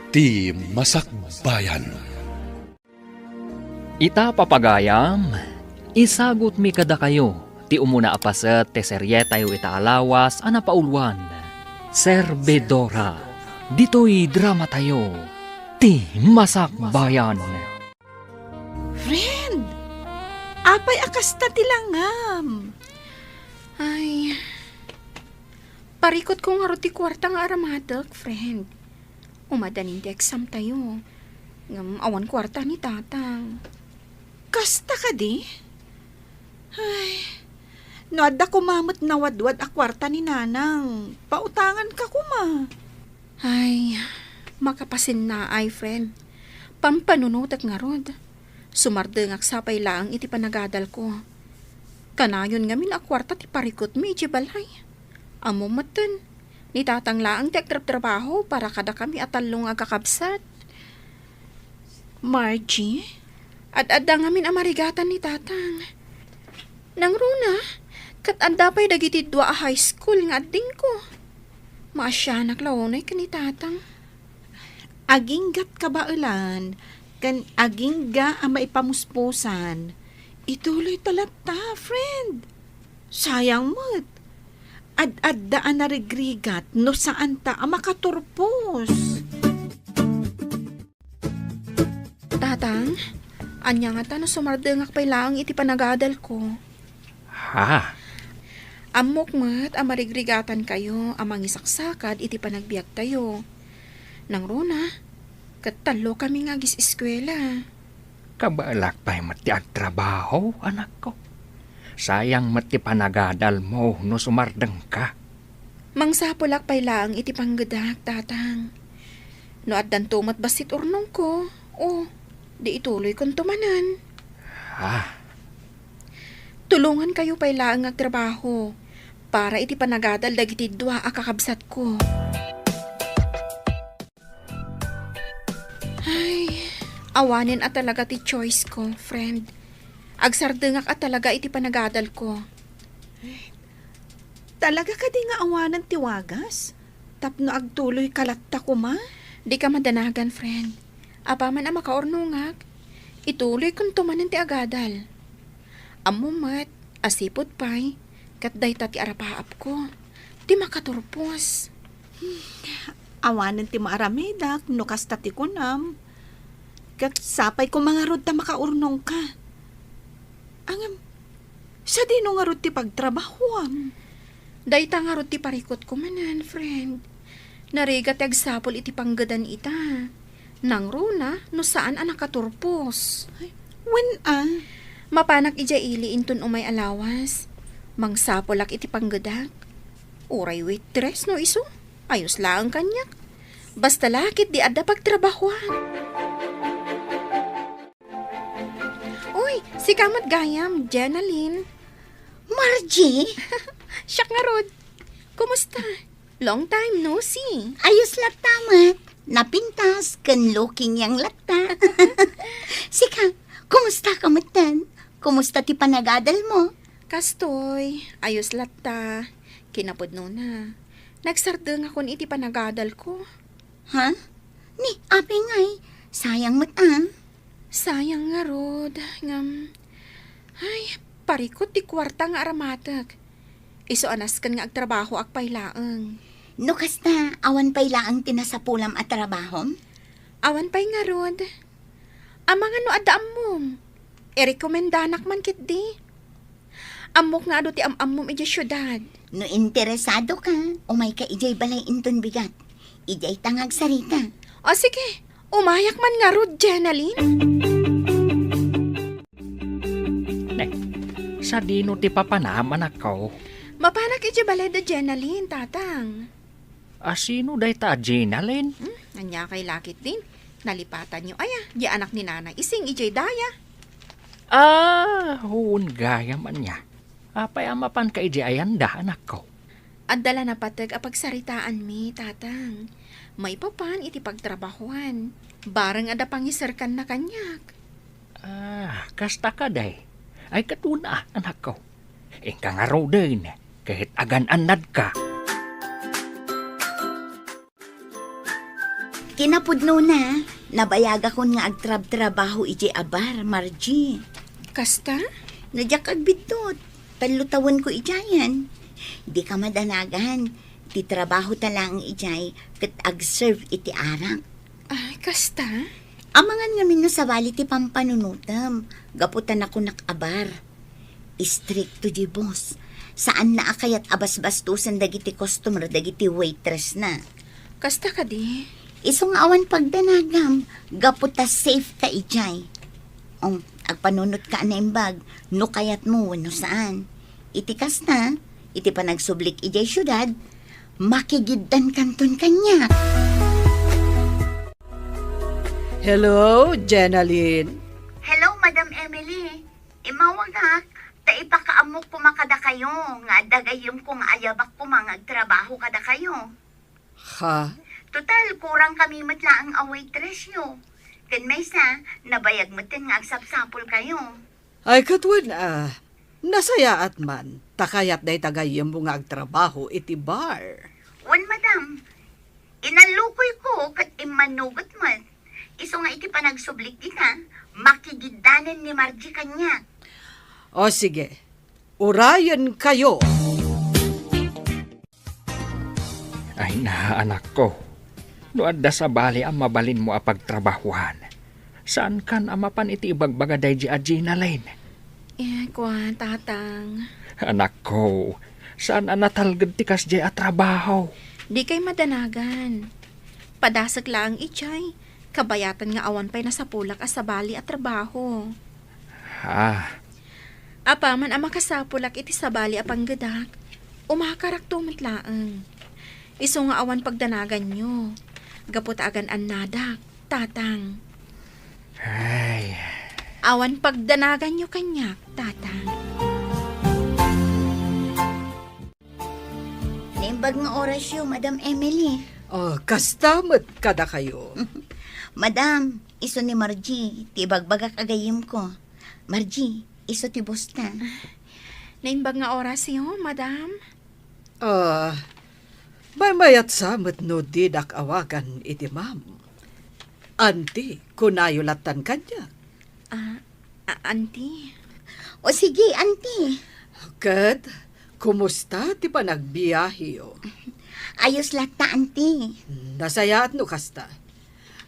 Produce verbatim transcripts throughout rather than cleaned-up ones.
Ti Masakbayan. Ita, papagayam, isagutmi kadakayo ti umuna a paset ti serietayo ita a lawas a napauluan, Servidora. Ditoy dramatayo, Ti Masakbayan. Friend, apay a kasta ti langam? Ay, parikutko ngarud ti kuarta nga aramatek, friend. Umadanin ti exam tayo. Ngem awan kuarta ni Tatang. Kasta kadi? Ay, no adda koma met nawadwad a kuarta ni Nanang, pautanganka koma. Ay, makapasinnaay, friend. Pampanunotek ngarud. Sumardengak sapay laeng iti panagadalko. Kanayon ngamin a kuarta ti parikutmi idiay balay. Ammom metten, ni Tatang laeng ti agtrabtrabaho para kadakami a tallo nga agkakabsat. Margie? Ad-adda ngamin a marigatan ni Tatang. Nangruna, ket adda pay dagiti dua a high school nga addingko. Maasianak la unay ken ni Tatang. Aginggat kabaelan ken agingga a maipamuspusan, ituloyta latta, friend. Sayang met. Ad-adda a narigrigat no saanta a makaturpos. Tatang, ania ngata no sumardengak pay laeng iti panagadalko? Ha? Ammok met a marigrigatankayo a mangisaksakad iti panagbiagtayo. Nangruna, ket tallokami nga agis-eskuela. Kabaelak pay met ti agtrabaho, anakko. Sayang met ti panagadalmo no sumardengka. Mangsapulak pay laeng iti panggedak, Tatang. No addanto met bassit urnongko, o, di ituloykonto manen. Ah. Tulongankayo pay laeng nga agtrabaho para iti panagadal dagiti dua a kakabsatko. Ay, awanen a talaga ti choice ko, friend. Agsardengak a talaga iti panagadalko. Talaga kadi nga awanen ti wagas? Tapno agtuloyka latta koma? Dika madanagan, friend. Apaman a makaurnongak, ituloykonto manen ti agadal. Ammom met a sipud pay, ket dayta ti arapaapko, ti makaturpos. Awanen ti maaramedak no kasta ti kunam. Ket sapay koma ngarud ta makaurnongka. Ngem, sadino ngarud ti pagtrabahoam? Dayta ngarud ti parikutko manen, friend. Narigat ti agsapul iti panggedan ita. Nangruna no saan a nakaturpos. Ay, wen a? Mapanak idiay ili inton umay a lawas. Mangsapulak iti panggedak. Uray waitress no isu, ayos laeng kaniak. Basta la ketdi adda pagtrabahoan. Uy, sika met gayam, Jenalyn. Margie? Siak ngarud. Kumusta? Long time no see. Ayos latta met. Napintas ken looking young latta. Sika, kumusta ka metten? Kumusta ti panagadalmo? Kastoy, ayos latta. Kinapudnona, nagsardengakon iti panagadalko. Ha? Ni, apay ngay? Sayang met a. Sayang ngarud, ngem, ay, parikut ti kuarta nga aramatek. Isu a nasken nga agtrabahoak pay laeng. No kasta, awan pay laeng ti nasapulam a trabahom? Awan pay ngarud. Amangan no adda ammom, irekomendanak man ketdi. Ammok nga adu ti am-ammom idiay siudad. No interesado ka, umay ka idiay balay inton bigat. Idiay ta nga agsarita. O sige, umayak man ngarud, Jenalyn. Ne, sadino ti papanam, anakko? Mapanak idiay balay da Jenalyn, tatang. A, sino dayta a Jenalyn? Hmm, ania kay lakit din? Nalipatanyo aya, di anak ni Nanay Ising idiay daya. A, wen gayam ania. Apay a mapanka idiay ayanda, anakko? Adda la napateg a pagsaritaanmi, tatang. Maipapan iti pagtrabahoan. Bareng adda pangiserkanna kaniak. A, kasta kadi? Ay, ket wen a, anakko. Inka ngaruden, ket agan-annadka. Kinapudnona, nabayagakon nga agtrabtrabaho idiay a bar, Margie. Kasta? No diak agbiddut, tallo tawenko idiayen. Dika madanagan, ti trabahota laeng idiay ket agserve iti arak. Ay, kasta? Amangan ngamin no sabali ti pampanunotem, gapu ta nakunak a bar. Istrikto diay boss. Saanna a kayat a basbastosen dagiti customer dagiti waitressna. Kasta kadi? Isu nga awan pagdanagam, gapu ta safe ka idiay. O, agpanunotka a naimbag, no kayatmo wenno saan. Iti kasta, iti panagsublik idiay siudad, makigiddankanton kaniak. Hello, Jenalyn. Hello, Madam Emily. Immawagak, ta ipakaammok koma kadakayo, nga adda gayyemko nga ayabak koma nga agtrabaho kadakayo. Ha? Total, kurangkami met laeng a waitressyo. Ken maysa, nabayag metten nga agsapsapulkayo. Ay, ket wen, a, nasayaat man, ta kayat dayta gayyemmo nga agtrabaho iti bar. Wen, madam, inallukoyko ket immanugot met. Isu nga iti panagsublik dita, makigiddanen ni Margie kaniak. O sige, urayenkayo. Ay na, anakko. No adda sabali a mabalinmo a pagtrabahuan, saankan a mapan iti ibagbaga daydi a Jenalyn? Eh, kua, Tatang. Anakko, saan a natalged ti kasdiay a trabaho? Dikay madanagan. Padasek laeng idiay, kabayatan nga awan pay nasapulak a sabali a trabaho. Ah. Apaman a makasapulak iti sabali a panggedak, umakarakto met laeng. Isu nga awan pagdanaganyo, gapu ta agan-annadak, Tatang. Ay. Awan pagdanaganyo kaniak, Tatang. Naimbag nga orasyo, Madam Emily. Oh, kasta met kadakayo. Madam, isu ni Margie, ti ibagbagak a gayyemko. Margie, isu ti boss ta. Naimbag nga orasyo, Madam. Ah, maymayat sa met no didak awagan iti ma'am. Auntie, kunayo lattan kaniak. Ah, a-, auntie. O sige, auntie. Ket, kumusta ti panagbiaheyo? Ayos latta, auntie. Nasayaat no kasta.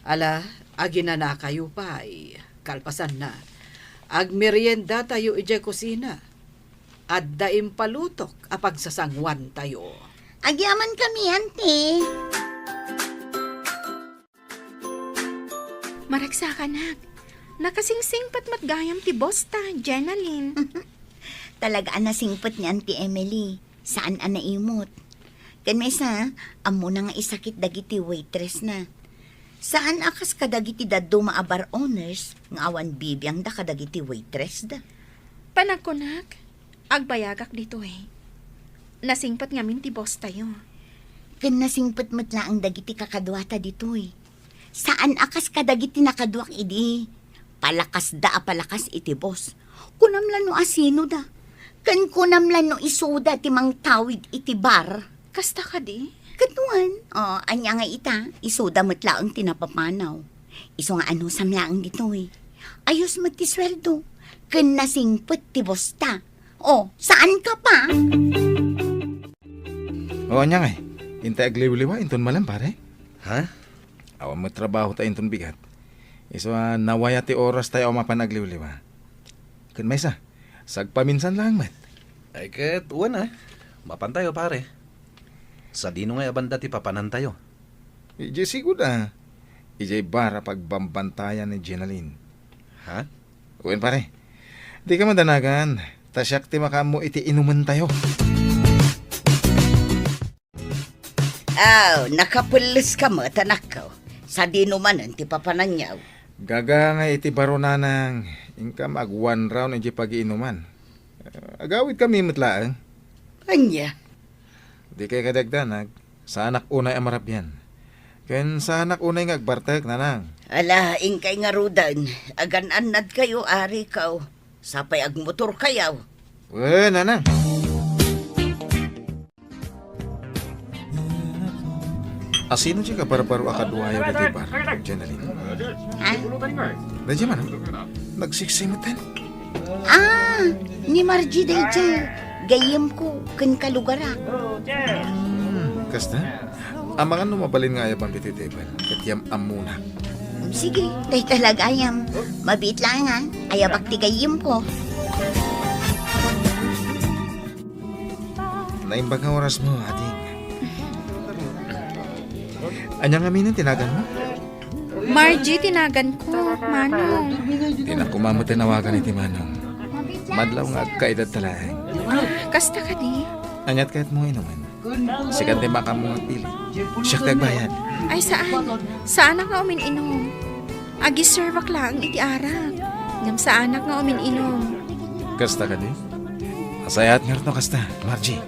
Ala, aginanakayo pay. Kalpasanna, agmeriendatayo idiay kusina. Adda impalutok a pagsasanguantayo. Agyamankami, auntie. Maragsakanak, nakasingsingpet met gayam ti boss ta, Jenalyn. Talaga a nasingpet ni Auntie Emily. Saan a naimut. Ken maysa, ammona nga isakit dagiti waitressna. Saan a kas kadagiti dadduma a bar owners nga awan bibiangda kadagiti waitressda. Panagkunak, agbayagak ditoy. Nasingpet ngamin ti boss tayo. Ken nasingpet met laeng dagiti kakaduata ditoy. Saan a kas kadagiti nakaduak idi palakasda a palakas iti boss. Kunam la no asinoda. Ken kunam la no isuda ti mangtawid iti bar. Kasta kadi? Ket wen, o, ania nga ita, isuda met laeng ti napapanaw. Isu nga anusam laeng ditoy. Ayos met ti sueldo. Ken nasingpet ti boss ta. O, saan ka pa? O, ania ngay? Intay agliwliwa inton malem, pare? Ha? Awan met trabaho ta inton bigat. Isu a nawaya ti oras tayo a mapan agliwliwa. Ken maysa, sagpaminsan laeng met. Ay ket, wen a. Mapan tayo, pare. Sadino ngay a banda ti papanan tayo? Idiay sigud a. Idiay bar a pagbambantayan ni Jenalyn. Ha? Wen, pare. Dika madanagan, ta siak ti makaammo iti inumen tayo. Aw, nakapelles ka met, anakko. Sadino manen ti papananyo? Gaga nga iti baro, nanang, inkam ag one round iti pagiinuman. Eh, agawid kami met laeng. Ania? Dikay kadagdanag, saanak unay a marabian. Ken saanak unay nga agbartek, nanang. Ala, inkay ngaruden, agan-annad kayo, ari kaw. Sapay agmotor kayaw. Wen, nanang. Asino ti kabarbaro a kaduayo ditoy bar, Jenalyn? Ha? Daydiay man, nagsiksimetan. Ah, ni Margie daydiay. Gayyemko ken kalugarak. Hmm, kasta? Amangan no mabalin nga ayabam ditoy table, ket yam-ammona. Sige, dayta la gayam. Mabiit laeng, ayabak ti gayyemko. Naimbag nga orasmo, ading. Ania ngamin ti naganmo? Margie ti naganko, Manong. Dinak koma met nawagan iti Manong. Madlaw nga agkaedadta laeng. Ah, kasta kadi? Aniat kayatmo inumen? Sikan ti makammo nga agpili. Siak ti agbayad. Ay, saan. Saanak nga umin-inum. Agiservak laeng iti arak. Ngem saanak nga umin-inum. Kasta kadi? Nasayaat ngarud no kasta, Margie.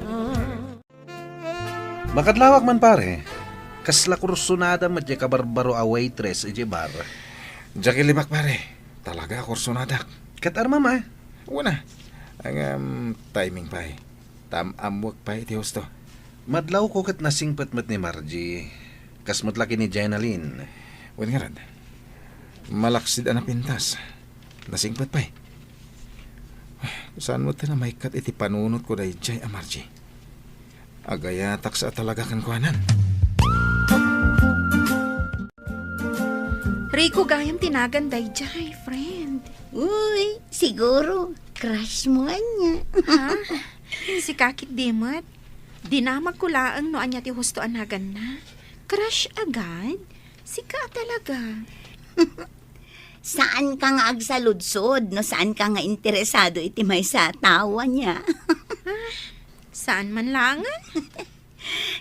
Makadlawak man, pare. Kasla kursonada met diay kabarbaro a waitress idiay bar. Diak ilibak, pare. Talaga, kursonadak. Ket armam, a? Wen a. Ngem, timing pay. Tam-ammoek pay iti husto. Madlawko ket nasingpet met ni Margie. Kas met la ken ni Jenalyn. Wen ngarud, malaksid a napintas. Nasingpet pay. Saan met ti namaykat iti panunotko daydiay a Margie? Agayataksa a talaga kenkuanan. Rico gayam ti nagan daydiay, friend. Uy, siguro, crush mo ania. Ha? Sika ketdi met. Dinamagko laeng no ania ti husto a naganna. Crush agad? Sika a talaga. Saanka nga agsaludsod no saanka nga interesado iti maysa a tao ania. Ah, saan man laengen?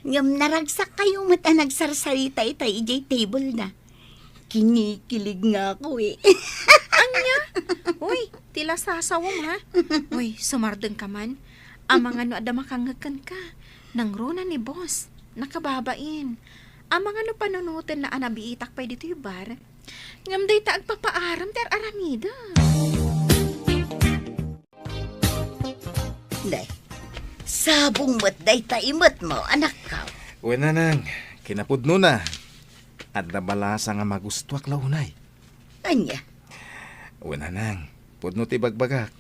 Ngem naragsakkayo met a nagsarsarita itay idiay table-na. Kinikilig nga ako, eh. Ania? Uy, ti lasasawem, ha? Uy, sumardengka man. Amangan no adda makangngeg kenka. Nangruna ni boss. Nakababain. Amangan no panunotenna a nabiitak pay ditoy bar. Ngem dayta agpapaaram ti ar-aramidek. Ne, sabong met dayta imetmo, anakko. Wen, nanang, kinapudnona. Adda balasang a magustuak la unay. Ania? Wen, nanang, pudno ti ibagbagak.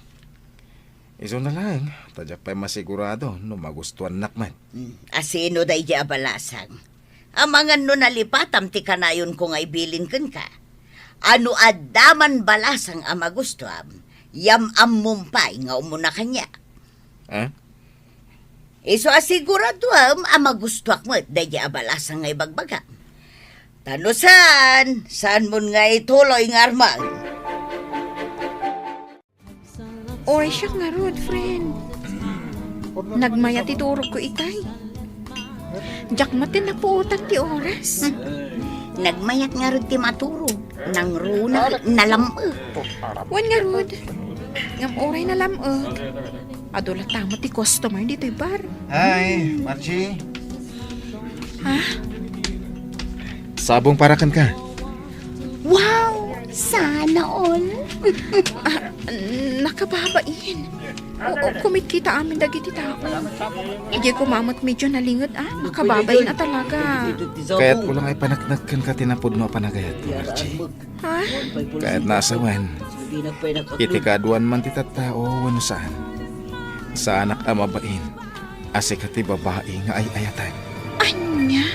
Isuna laeng, ta diak pay masigurado no magustuannak met. Hmm, asino daydiay a balasang? Amangan no nalipatam ti kanayonko nga ibilin kenka. A no adda man balasang a magustuam, yam-ammom pay nga umuna kaniak. Ah? Isu a siguradoem a magustuak met daydiay a balasang nga ibagbagam. Ta no saan, saanmon nga ituloy nga armang. Oy, siak ngarud, friend. Nagmayat ti turogko itay. Diak met ti napuotan ti oras. Hmm. Nagmayat ngarud ti maturog. Nangruna, nalam-ek. Wen ngarud. Ngem uray nalam-ek, adu latta met ti customer ditoy bar. Hi, Margie. Ha? Sabong para kenka. Wow! Sana all! Ah, nakababain. Oo, kumitkita amin dagiti tao. Idiay koma met medyo nalinget, ah. Nakababain a talaga. Kayatko lang a ipaneknek kenka ti napudno a panagayat, Margie. Ha? Kayatna a sawen, iti kaaduan man ti tattao wenno saan, saanak a mabain a sika ti babai nga ay-ayaten. Ania?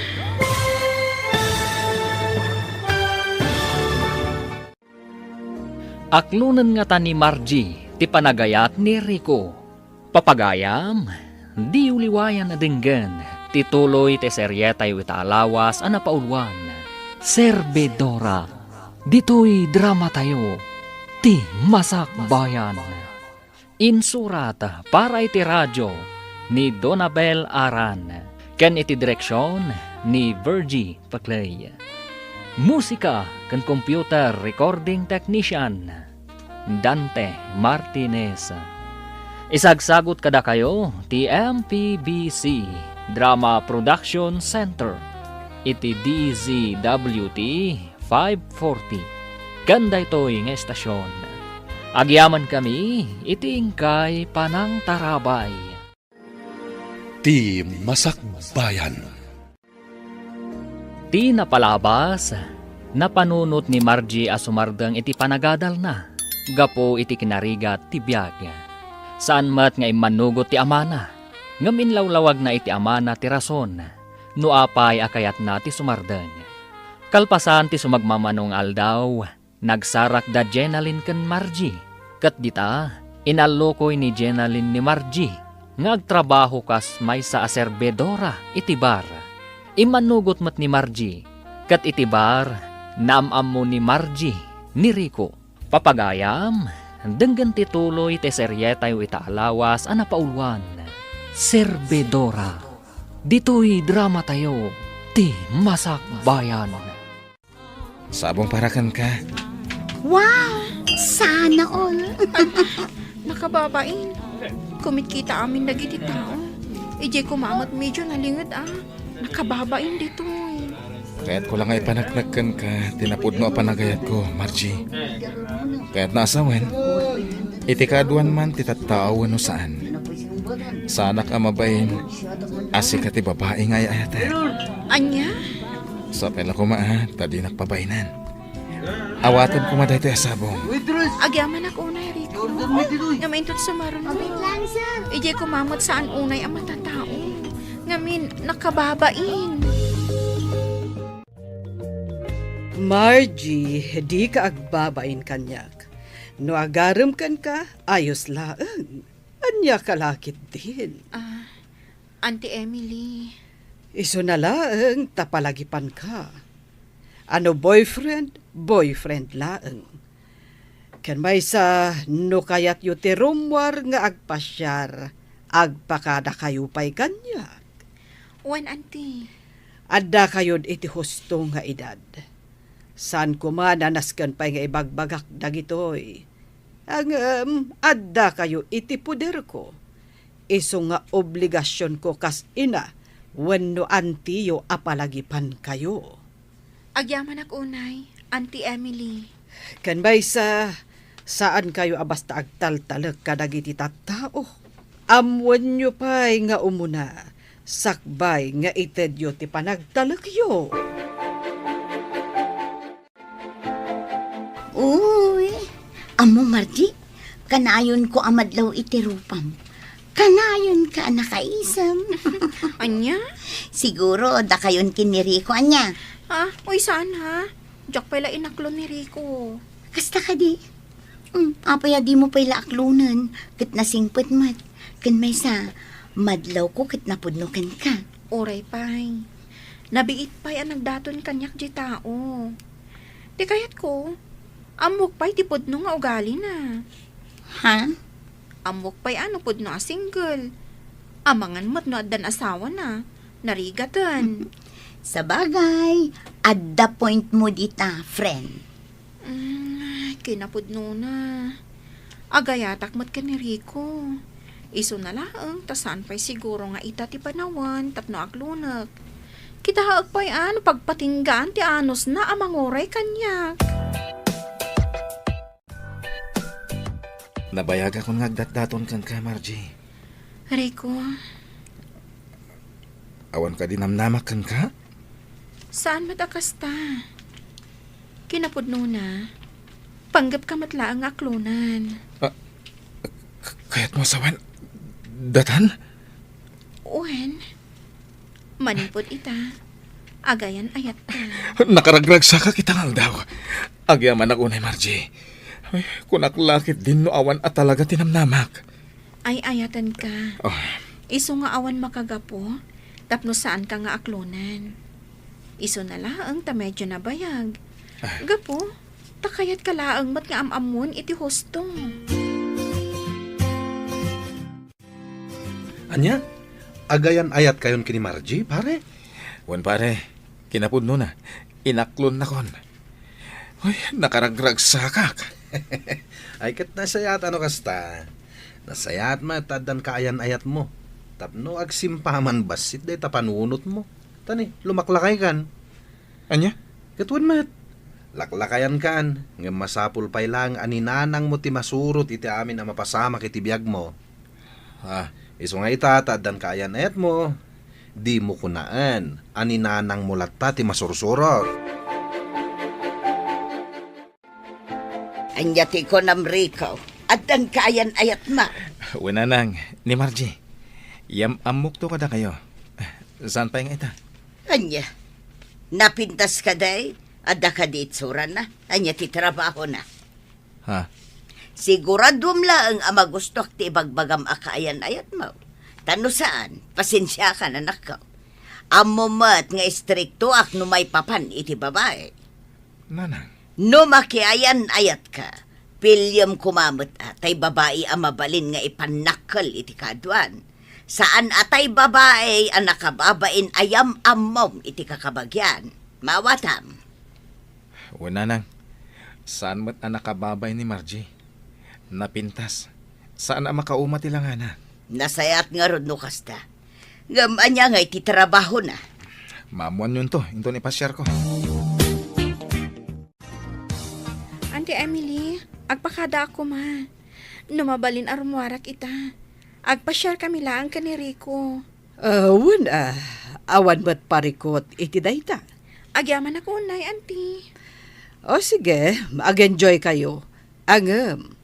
Aklonen ngata ni Margie ti panagayat ni Rico. Papagayam, diyo liwayan a denggen ti tuloy ti serietayo ita a lawas a napauluan, Servidora, ditoy dramatayo, Ti Masakbayan. Insurat para iti radio ni Donabel Aran ken iti direksion ni Virgie Paclay. Musika ken computer recording technician, Dante Martinez. Isagsagut kadakayo ti M P B C Drama Production Center iti D Z W T five forty. Ken daytoy nga estasion, agyamankami iti inkay panangtarabay. Ti Masakbayan. Ti napalabas, napanunot ni Margie a sumardeng iti panagadalna gapu iti kinarigat ti biag. Saan met nga immannugot ti amana, ngem inlawlawagna iti amana ti rason no apay a kayatna ti sumardeng. Kalpasan ti sumagmamano nga aldaw, nagsarak da Jenalyn ken Margie, ket dita, inallukoy ni Jenalyn ni Margie nga agtrabaho kas maysa a serbidora iti bar. Immannugot met ni Margie, ket iti bar, naam-ammo ni Margie ni Rico. Papagayam, denggen ti tuloy ti serietayo ita a lawas a napauluan, Serbidora. Ditoy dramatayo, ti Masakbayan. Sabong para kenka. Wow! Sana all! Nakababain. Kumitkita amin dagiti tao. Idiay koma met medyo nalinged a. Nakababain ditoy. Kayatko la nga ipaneknek kenka ti napudno a panagayatko, Margie. Kayatna a sawen, iti kaaduan man ti tattao wenno saan. Saanak a mabain a sika ti babai nga ay-ayaten. Ania? Sapay la koma a, ta dinak pabainan. Awatem koma daytoy a sabong. Agyamanak unay, Rico. Ngem inton sumaruno, idiay koma met saan unay a matatao. Ngamin, nakababain. Margie, dika agbabain kaniak. No agarem kenka, ayos laeng. Ania ka la ketdin? Ah, Auntie Emily. Isuna laeng ta palagipanka. A no boyfriend, boyfriend laeng. Ken maysa, no kayatyo ti rummuar nga agpasiar, agpakadakayo pay kaniak. Wen, Auntie. Addakayod iti husto nga edad. Saan koma a nasken pay nga ibagbagak dagitoy. Ngem addakayo iti poderko. Isu nga obligasionko kas ina wenno antiyo a palagipankayo. Agyamanak unay, Auntie Emily. Ken maysa, saankayo a basta agtaltalek kadagiti tattao. Ammoenyo pay nga umuna, sakbay nga itedyo ti panagtalekyo. Uy, ammo, Margie, kanayonko a madlaw iti rupam. Kanayonka a nakaisem. Ania? Siguro, dakayon ken ni Rico, ania? Ah, uy, saan, ha? Diak pay la inaklon ni Rico. Kasta kadi? Hmm, apay a dimo pay la aklonen, ket nasingpet met. Ken maysa, madlawko ket napudno kenka. Uray pay. Nabiit pay a nagdaton kaniak diay tao. Ti kayatko, ammok pay ti pudno nga ugalina. Ha? Ammok pay a no pudno a single. Amangan met no addan asawana. Narigaten. Sabagay, adda point mo dita, friend. Mm, kinapudnona. Agayatak met ken ni Rico. Isuna laeng ta saan pay siguro nga ita ti panawen tapno aklonek. Kitaek pay a no pagpatinggaan ti anusna a manguray kaniak. Nabayagakon nga agdatdaton kenka, Margie. Rico. Awan kadi namnamak kenka? Saan met a kasta? Kinapudnona, panggepka met laeng nga aklonen. Ah, k-, kayatmo a sawen datan? Wen, manipud ita, agayan-ayatka. Nakaragragsakak ita nga aldaw. Agyamanak unay, Margie. Ay, kunak la ketdin no awan a talaga ti namnamak. Ay-ayatenka. Oh. Isu nga awan makagapu, tapno saanka nga aklonen. Isuna laeng ta medyo nabayag. Ah. Gapu, ta kayatka laeng met nga am-ammon iti husto. Ania? Agayan-ayatkayon ken ni Margie, pare? Wen, pare. Kinapudnona, inaklonnakon. Uy, nakaragragsakak. Ay, ket nasayaat a no kasta. Nasayaat met ta addan kaayan-ayatmo. Tapno agsimpaman bassit dayta panunotmo. Ta ni, lumaklakaykan. Ania? Ket wen met, laklakayankan, ngem masapul pay laeng a ninanangmo ti masurot iti amin a mapasamak iti biagmo. Ah. Isu nga ita, ta addan kaayan-ayatmo. Dimo kunaen a ni nanangmo latta ti masursurot. Ania ti kunam, Rico? Addan kaayan-ayatmo? Wen, nanang, ni Margie. Yam-ammokto kadakayo. Saan pay nga ita? Ania? Napintas kadi? Adda kadi itsurana? Ania ti trabahona? Ha? Siguraduem laeng a magustoak ti ibagbagam a kaayan-ayatmo. Ta no saan, pasensiakan, anakko. Ammom met nga istriktoak no maipapan iti babai. Nanang. No makiayan-ayatka, piliem koma met a tay babai a mabalin nga ipannakkel iti kaaduan. Saan a tay babai a nakababain a yam-ammom iti kakabagian. Maawatam? Wen, nanang. Saan met a nakababain ni Margie. Napintas. Saan a makauma ti langana. Nasayaat ngarud no kasta. Ngem ania ngay ti trabahona? Maammoanyonto inton ipasiarko. Auntie Emily, agpakadaak koma. No mabalin a rummuarak ita, agpasiarkami laeng ken ni Rico. Ah, wen, ah, awan met parikut iti dayta. Agyamanak unay, Auntie. O sige, mag-enjoy kayo. Ngem,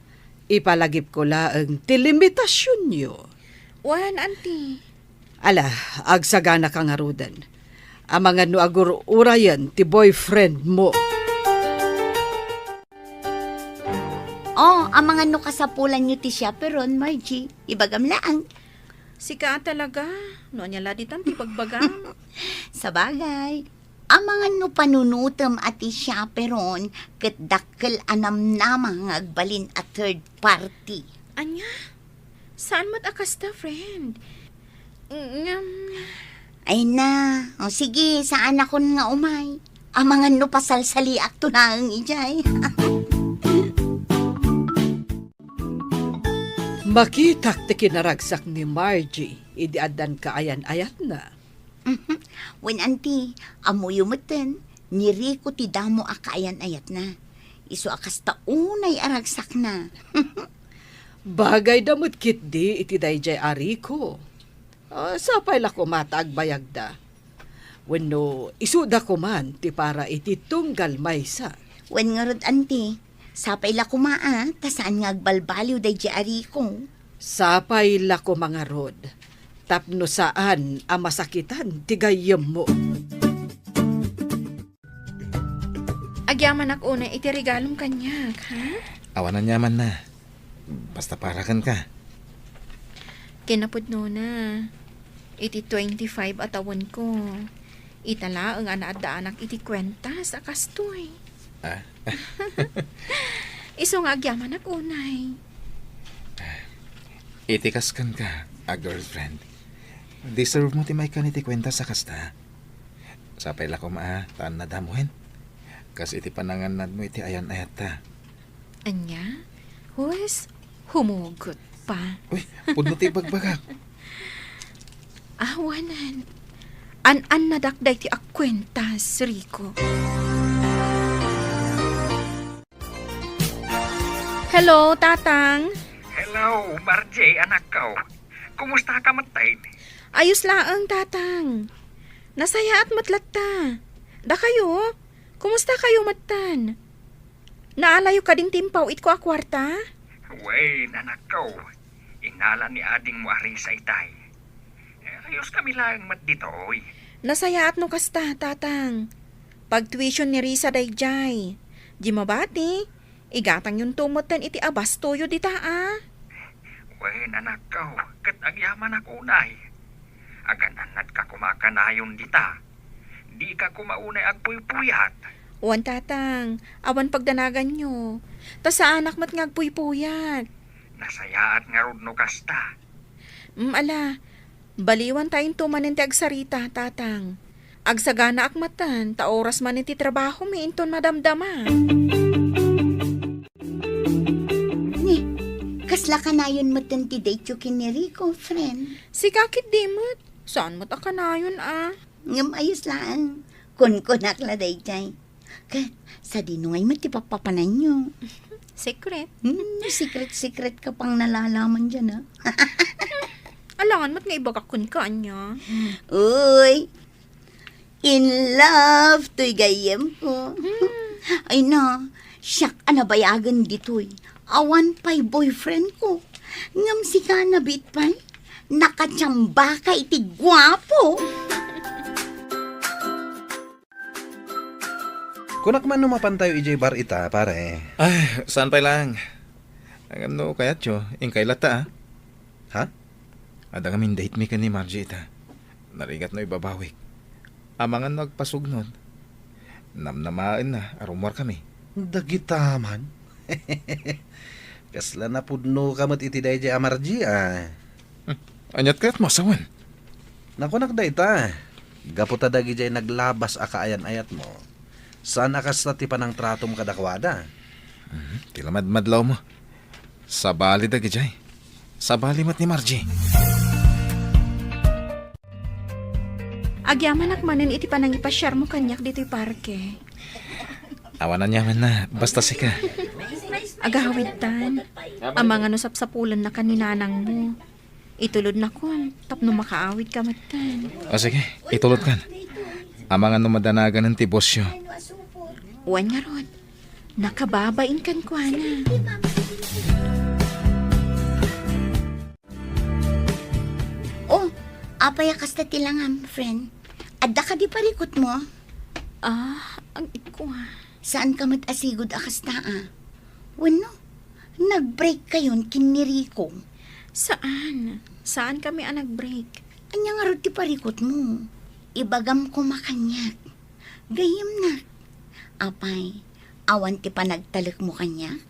ipalagipko laeng ti limitasionyo. Wen, Auntie. Ala, agsaganaka ngaruden. Amangan no agur-urayen ti boyfriend mo. Oh, amangan no kasapulanyo ti chaperon, Margie. Ibagam laeng. Sika a talaga. No ania la ditan ti bagbagam? Sabagay. Amangan no panunotem a ti chaperon ket dakkel a namnama nga agbalin a third party. Ania? Saan met a kasta, friend? Ngem, ay na. O sige, saanakon nga umay. Amangan no pasalsaliakto laeng idiay. Makitak ti kinaragsak ni Margie idi addan kaayan-ayatna. Mhm. Wen, Auntie, ammoyo metten, ni Rico ti damo a kaayan-ayatna. Isu a kasta unay a ragsakna. Bagayda met ketdi iti daydiay a Rico. Ah, sapay la koma ta agbayagda. Wenno, isuda koman ti para iti tunggal maysa. Wen ngarud, Auntie, sapay la koma a, ta saan nga agbalbaliw daydiay a Rico. Sapay la koma ngarud, tapno saan a masakitan ti gayyemmo. Agyamanak unay iti regalom kaniak, ha? Awan aniamanna. Basta para kenka. Kinapudnona, iti twenty-five a tawenko, ita laeng a naaddaanak iti kuentas a kastoy. Ah? Isu nga agyamanak unay. Iti kas kenka a girlfriend, deserve mo ti maikkan iti kuentas a kasta. Sapay la koma a, ta annadam wen. Kas iti panangannadmo iti ayan-ayatta. Ania? Huwes, humugot pa. Uy, pudno ti ibagbagak. Awanan. An-annadak daytoy a kuentas, Rico. Hello, Tatang. Hello, Margie, anakko. Kumusta ka metten? Ayos laeng, Tatang. Nasayaat met latta. Dakayo, kumusta kayo metten? Naalayo kadin ti impaw-itko a kuarta? Wen, anakko. Inala ni adingmo a Risa itay. Eh, ayos kami laeng met ditoy. Nasayaat no kasta, Tatang. Pagtuition ni Risa daydiay. Di mabati, igatangyonto metten iti abastoyo dita a. Wen, anakko, ket agyamanak unay. Agan-annadka koma kanayon dita. Dika koma unay agpuypuyat. Wen, Tatang, awan pagdanaganyo. Ta saanak met nga agpuypuyat. Nasayaat ngarud no kasta. Mm, ala, baliwanta into manen ti agsarita, Tatang. Agsaganaak metten, ta oras manen ti trabahomi inton madamdama. Ni, kasla kanayon metten ti date-yo ken ni Rico, friend? Sika ketdi met. Saan met a kanayon a? Ngem ayos laeng. Kunkunak la daydiay. Ket, sadino ngay met ti pappapananyo? Secret. Hmm, secret-secret ka pang nalalaman diay, a. Alangan met nga ibagak kenka, ania? Uy, in love toy gayyemko. Hmm. Ay na, siak a nabayagen ditoy. Awan pay boyfriendko. Ngem sika, nabit pay. Nakachambaka iti guapo. Kunak man no mapantayo idiay bar ita, pare. Ay, saan pay lang. Ngem no kayatyo, inkay latta, ah. Ha? Adda ngamin date mi ken ni Margie ita. Narigat no ibabawik. Amangan no agpasugnod. Namnamaenna a rummuarkami. Dagita man. Kasla napudnoka met iti daydiay a Margie, ah. Hmm. Aniat kayat masawen? Nakunak dayta. Gapu ta dagidiay naglabas a kaayan-ayatmo, saan a kasta ti panangtratom kadakuada. Mhm. Ti lamadmadlawmo. Sabali dagidiay. Sabali met ni Margie. Agyamanak manen iti panangipasiarmo kaniak ditoy parke. Awan aniamanna, basta sika. Agawidtan. Amangan no sapsapulennaka ni nanangmo. Itulodnakon, tapno makaawidka metten. O sige, itulodkan. Amangan no madanaganen ti bosyo. Wen ngarud, nakababain kenkuana. Oh, apay a kasta ti langam, friend? Adda kadi parikutmo? Ah, agikua. Saanka met a sigud a kasta, a? Wenno, nag-break kayon ken ni Rico? Saan. Saankami a nag-break. Ania ngarud ti parikutmo? Ibagam koma kaniak. Gayyemnak. Apay, awan ti panagtalekmo kaniak?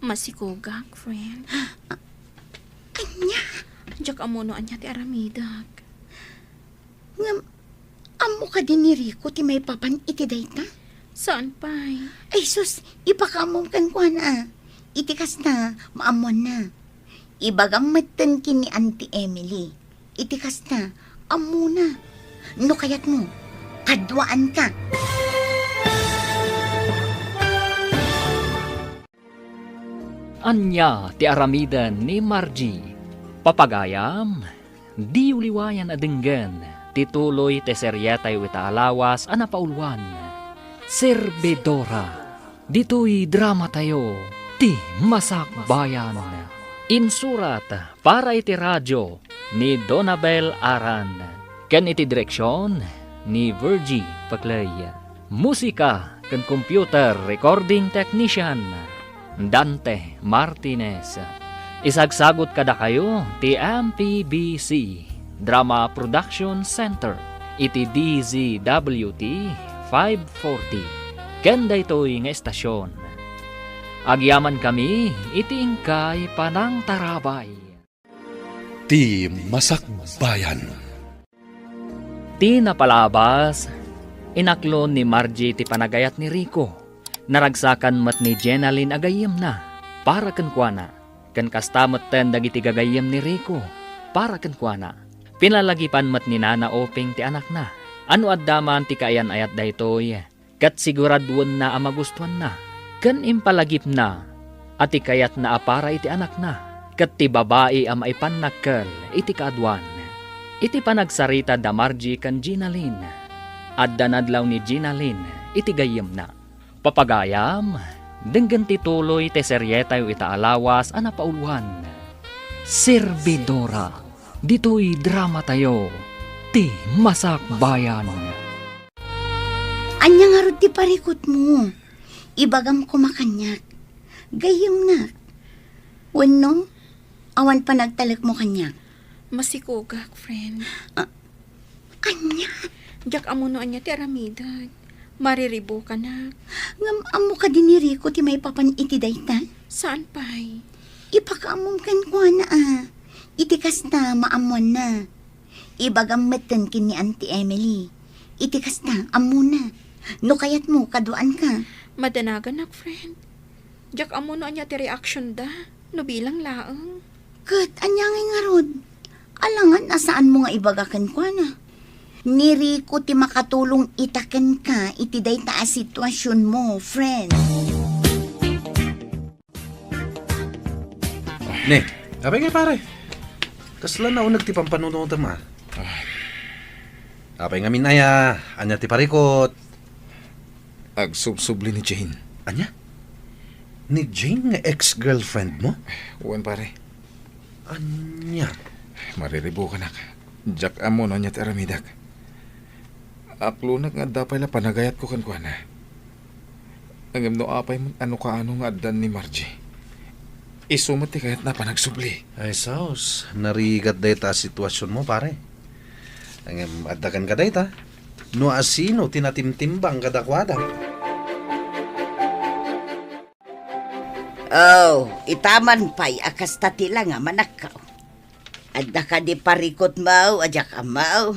Masikogak, friend. Ania? Diak ammo no ania ti aramidek. Ngem, ammo kadi ni Rico ti maipapan iti dayta? Saan pay? Ay sus, ipakaammom kenkuana. Iti kasta, maammoanna. Ibagam metten ken ni Auntie Emily. Iti kasta, ammona. No kayatmo, kaduaanka. Ania ti aramiden ni Margie? Papagayam, diyo liwayan a denggen ti tuloy ti serietayo ita a lawas a napauluan, Servidora. Ditoy dramatayo, Ti Masakbayan. Insurat para iti radio ni Donabel Aran, ken iti direksion ni Virgie Paclay. Musika ken computer recording technician, Dante Martinez. Isagsagut kadakayo ti M P B C Drama Production Center iti D Z W T five forty. Ken daytoy nga estasion, agyamankami iti inkay panangtarabay. Ti Masakbayan. Ti napalabas, inaklon ni Margie ti panagayat ni Rico. Naragsakan met ni Jenalyn a gayyemna para kenkuana, ken kasta metten dagiti gagayyem ni Rico para kenkuana. Pinalagipan met ni Nana Oping ti anakna. No adda man ti kaayan-ayat daytoy, ket siguraduenna a magustuanna, ken impalagipna a ti kayatna a para iti anakna, ket ti babai a maipannakkel iti kaaduan. Iti panagsarita da Margie ken Ginalyn, adda nadlaw ni Ginalyn iti gayyemna. Papagayam, denggen ti tuloy ti serietayo ita a lawas a napauluan, Servidora. Ditoy dramatayo, Ti Masakbayan. Ania ngarud ti parikutmo? Ibagam koma kaniak. Gayyemnak. Wenno, awan panagtalekmo kaniak? Masikogak, friend. Ah, ania? Diak ammo no ania ti aramidek. Mariribukanak. Ngem ammo kadi ni Rico ti maipapan iti dayta? Saan pay? Ipakaammom kenkuana a. Iti kasta, maammoanna. Ibagam metten ken ni Auntie Emily. Iti kasta, ammona. No kayatmo, kaduaanka. Madanaganak, friend. Diak ammo no ania ti reaction da, no bilang laeng. Ket ania ngay ngarud? Alangan a saanmo nga ibaga kenkuana. Ni Rico ti makatulong ita kenka iti dayta a situasionmo, friend. Ne, apay ngay, pare? Kasla nauneg ti pampanunotem, a? Ah. Apay ngamin aya, ania ti parikut? Agsubsubli ni Jane. Ania? Ni Jane nga ex-girlfriend mo? Wen, pare. Ania? Mariribukanak. Diak ammo no ania ti aramidek. Aklonek nga adda pay la panagayatko kenkuana. Ngem no apay met a no kaano nga addan ni Margie, isu met ti kayatna a panagsubli. Ay, sus, narigat dayta a situasionmo, pare. Ngem adda kenka dayta, no asino ti natimtimbang kadakuada. Oh, ita man pay a kasta ti langa, manakkaw. Adda kadi parikutmo a diak ammo?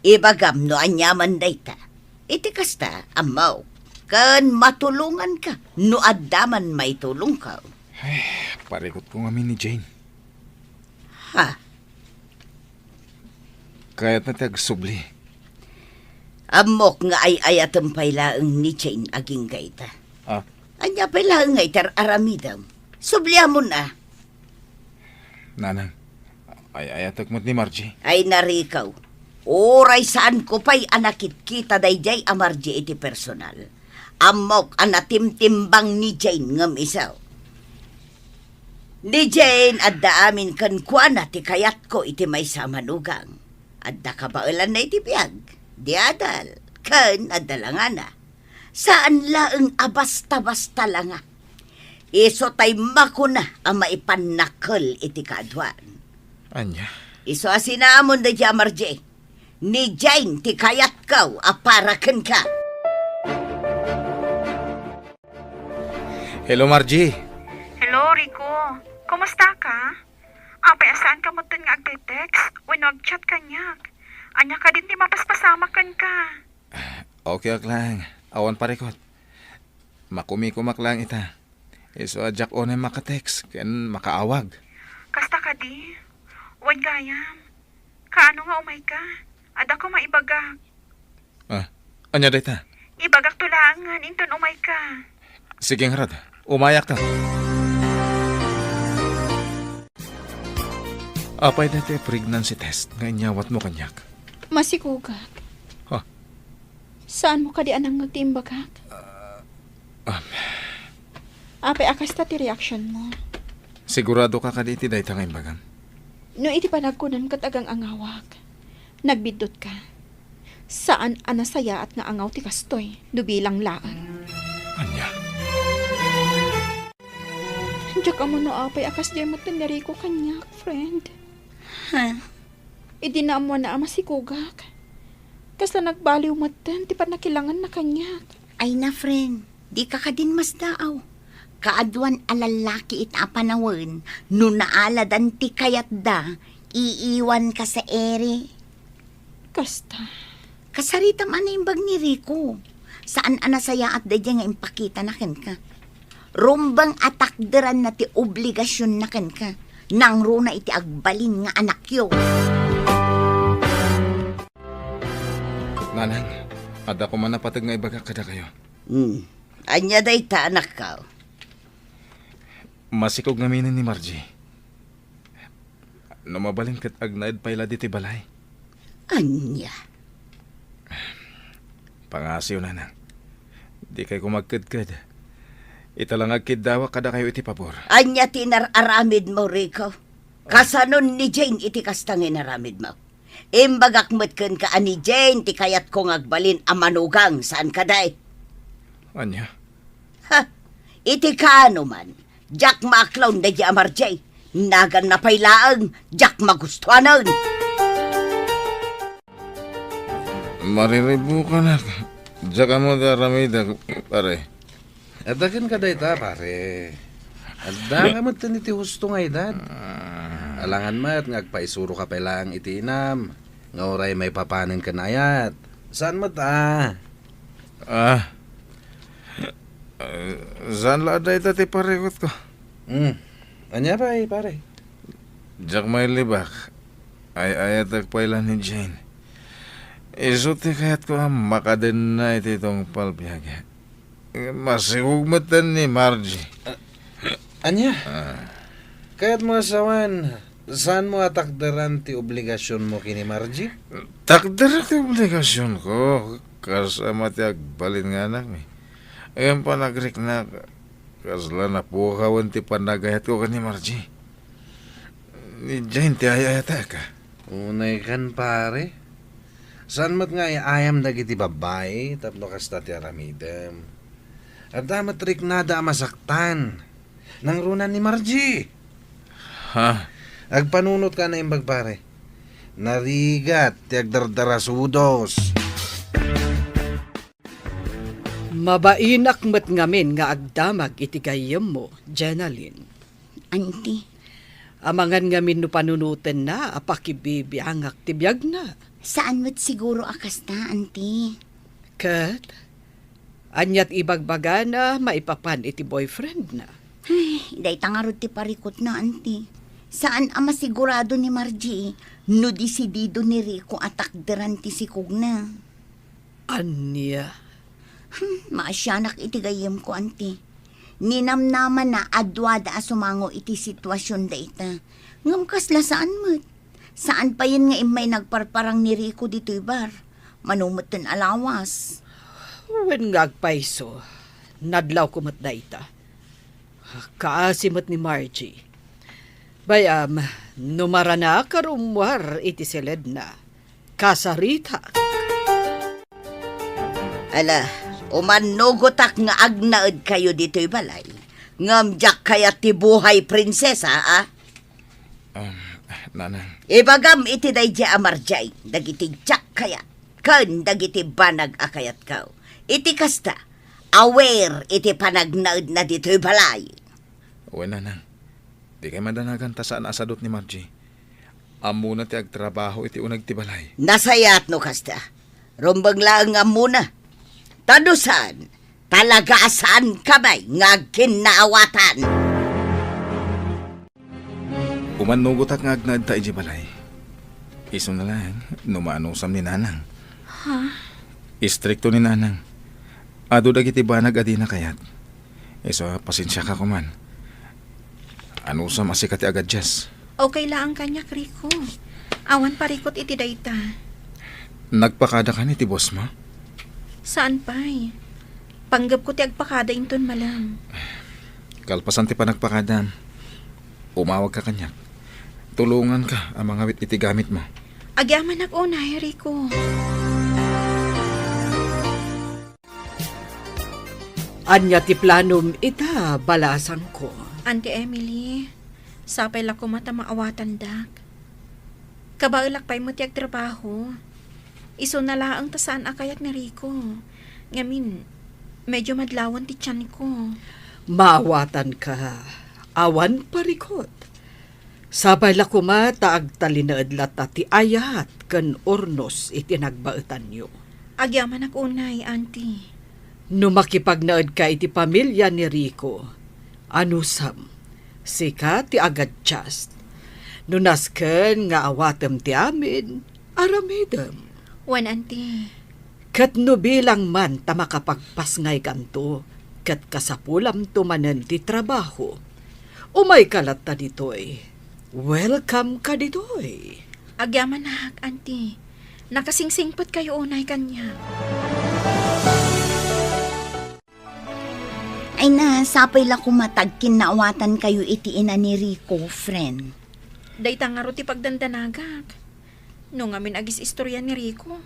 Ibagam no aniaman dayta. Iti kasta, ammok, ken matulonganka no adda man maitulongko. Ay, parikutko ngamin ni Jane. Ha? Kayatna ti agsubli. Ammok nga ay-ayatem pay laeng ni Jane agingga ita. Ah? Ania pay laeng nga iti ar-aramidem? Subliamon a. Nanang, ay-ayatek met ni Margie. Ay, narikaw. Uray saanko pay a nakitkita daydiay a Margie iti personal, ammok a natimtimbang ni Jane ngem isu. Ni Jane, adda amin kenkuana ti kayatko iti maysa a manugang. Adda kabaelanna iti biag, di adal, ken adda langana. Saan laeng a basta-basta langa. Isu tay makuna a maipannakkel iti kaaduan. Ania? Isu a sinamon daydiay a Margie. Ni Jane ti kayatko a para kenka. Hello, Margie. Hello, Rico. Kumusta ka? Apay a saanka metten nga agte-text wenno agchat kaniak? Ania kadin ti mapaspasamak kenka? Okay ak laeng. Awan parikut. Makumikumak laeng ita. Isu a diak unay maka-text ken makaawag. Kasta kadi? Wen gayam. Kaano nga umayka? Adda ko maibagak. Ah, ania dayta? Ibagakto laengen inton umayka. Sige ngarud, umayakto. Apay daytoy pregnancy test nga inyawatmo kaniak? Masikogak. Ha? Saanmo kadi a nangngeg ti imbagak? Ah, um. Apay a kasta ti reaksionmo? Siguradoka kadi iti dayta nga imbagam? No iti panagkunam ket agang-angawak, nagbiddutka. Saan a nasayaat nga angaw ti kastoy no bilang laeng. Ania? Diak ammo no apay a kasdiay metten ni Rico kaniak, friend. Ha? Idi naammoanna a masikogak, kasla nagbaliw metten ti pannakilanganna kaniak. Ay na, friend, dika kadin masdaaw. Kaaduan a lallaki ita a panawen, no naaladan ti kayatda, iiwanka sa iri. Kasta. Kasaritam a naimbag ni Rico. Saan a nasayaat daydiay nga impakitana kenka. Rumbeng a takderanna ti obligasionna kenka. Nangruna iti agbalin nga anakyo. Nanang, adda koma napateg nga ibagak kadakayo. Hmm. Ania dayta, anakko? Masikog ngaminen ni Margie. No mabalin ket agnaed pay la ditoy balay. Ania? Pangasiw, nanang. Dikay koma agkedked. Ita la nga agkiddawak kadakayo iti pabor. Ania ti inar-aramidmo, Rico? Kasanon ni Jane iti kasta nga inaramidmo? Imbagak met kenka a ni Jane ti kayatko nga agbalin a manugang, saan kadi? Ania? Ha? Iti kaano man, diak maaklon daydiay a Margie. Naganna pay laeng, diak magustuanen. Mariribukanak. Diak ammo ti aramidek, pare. Adda kenka dayta, pare. Adda ka met iti husto nga edad. Ah. Alangan met nga agpaisuroka pay laeng iti inam, nga uray maipapanen ken ayat. Saan met a? Ah. Eh, saan la a dayta ti parikutko. Hmm. Ania pay, pare? Diak mailibak. Ay-ayatek pay la ni Jane. Isu ti kayatko a makadenna iti tungpal biag. Masikog metten ni Margie. Ah, ania? Ah. Kayatmo a sawen, saanmo a takderan ti obligasionmo ken ni Margie? Takderak ti obligasionko, kas ama ti agbalin nga anakmi. Ngem panagriknak, kasla napukawen ti panagayatko ken ni Margie. Idiay ti ay-ayatek. Unaykan, pare. Saan met nga ay-ayam dagiti babbai tapno kasta ti aramidem? Adda met riknada a masaktan. Nangruna ni Margie. Ha? Agpanunotka a naimbag, pare. Narigat ti agdardarasudos. Mabainak met ngamin nga agdamag iti gayyemmo, Jenalyn. Auntie. Amangan ngamin no panunotenna a pakibibiangak ti biagna. Saan met siguro a kasta, Auntie. Ket, ania ti ibagbagana maipapan iti boyfriendna? Ay, dayta ngarud ti parikutna, Auntie. Saan a masigurado ni Margie no desidido ni Rico a takderan ti sikogna. Ania? Hmm, maasianak iti gayyemko, Auntie. Ninamnamana a duada a sumango iti situasion dayta. Ngem kasla saan met. Saan payen nga immay nagparparang ni Rico ditoy bar. Mano metten a lawas. Wen nga agpayso, nadlawko met dayta. Kaasi met ni Margie. Bay-am, no maranak a rummuar iti siledna, kasaritak. Ala, umannugotak nga agnaedkayo ditoy balay. Ngem diak kayat ti buhay prinsesa, a? Um, Nanang. Ibagam iti daydiay a Margie dagiti diak kayat ken dagiti banag a kayatko. Iti kasta, aware iti panagnaedna ditoy balay. Wen, Nanang. Dikay madanagan ta saan a sadut ni Margie. Ammona ti agtrabaho iti uneg ti balay. Nasayaat no kasta. Rumbeng laeng nga ammona. Ta no saan, talaga a saankami nga agkinnaawatan. Umannugotak nga agnaedta idiay balay. Isuna laeng no maanusam ni Nanang. Ha? Istrikto ni Nanang. Adu dagiti banag a dina kayat. Isu a, pasensiaka koman. Anusam a sika ti agadjust. Okay laeng kaniak, Rico. Awan parikut iti dayta. Nagpakadakan iti bossmo? Saan pay. Panggepko ti agpakada inton malem. Kalpasan ti panagpakadam, umawagka kaniak. Tulonganka a mangawit iti gamitmo. Agyamanak unay, Rico. Ania ti planom ita, balasangko? Auntie Emily, sapay la koma ta maawatandak. Kabaelak pay met ti agtrabaho. Isuna laeng ta saan a kayat ni Rico. Ngamin, medyo madlawan ti tianko. Maawatanka. Awan parikut. Sapay la koma ta agtalinaed latta ti ayat ken urnos iti nagbaetanyo. Agyamanak unay, Auntie. No makipagnaedka iti pamilia ni Rico, anusam, sika ti agadjust. No nasken nga awatem ti amin, aramidem. Wen, Auntie. Ket no bilang man ta makapagpasngaykanto, ket kasapulamto manen ti trabaho, umayka latta ditoy. Welcome ka ditoy. Agyamanak, Auntie. Nakasingsingpetkayo unay kaniak. Ay na, sapay la koma ta agkinnaawatankayo iti ina ni Rico, friend. Dayta ngarud ti pagdandanagak. No ngamin agis-istorya ni Rico,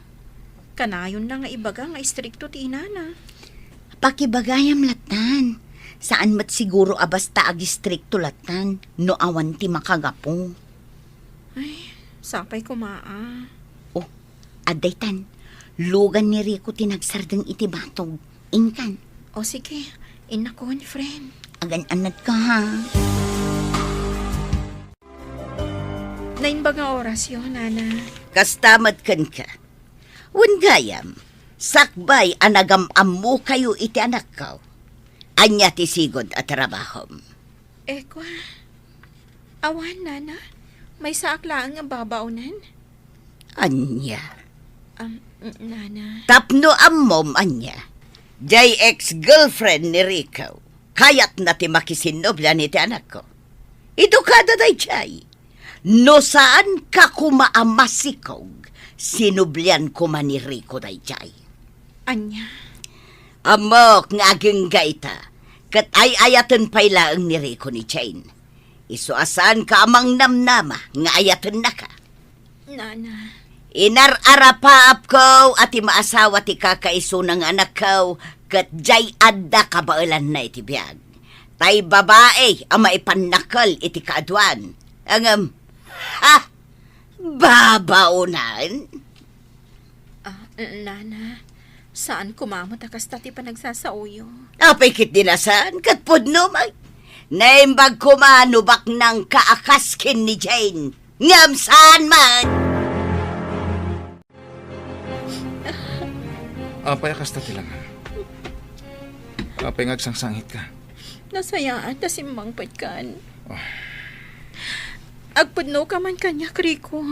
kanayonna nga ibaga nga istrikto ti inana. Pakibagayam lattan. Saan met siguro a basta agistrikto lattan no awan ti makagapu. Ay, sapay koma a. Oh, adda itan. Lugan ni Rico ti nagsardeng iti batog. Inkan. O sige, innakon, friend. Agan-anadka, ha? Naimbag nga orasyo, Nana. Kasta met kenka. Wen gayam, sakbay a nagam-ammokayo iti anakko. Ania ti sigud a trabahom? Ekwa. Awan, Nana. Maysaak laeng nga babaonen. Ania? Am, Nana. Tapno ammom ania, diay ex-girlfriend ni Rico, kayatna ti makisinnobyan iti anakko. Idu kada dayjay. No saanka koma a masikog, sinublian koma ni Rico dayjay. Ania? Ammok nga agingga ita, ket ay-ayaten pay laeng ni Rico ni Jane. Isu a saanka a mangnamnama nga ayatennaka. Nana. Inar-arapaapko a ti maasawa ti kakaisuna nga anakko, ket diay adda kabaelanna iti biag. Tay babai a maipannakkel iti kaaduan. Ngem, ha? Babaonan? Ah, Nana, saan koma met a kasta ti panagsasaoyo. Apay ket di nasan, ket pudno met. Naimbag koma no baknangka a kas ken ni Jane. Ngem saan man! Apay a kasta ti langam? Apay nga agsangsangitka? Nasayaat ta simmangpetkan. Ah. Agpudnoka man kaniak, Rico.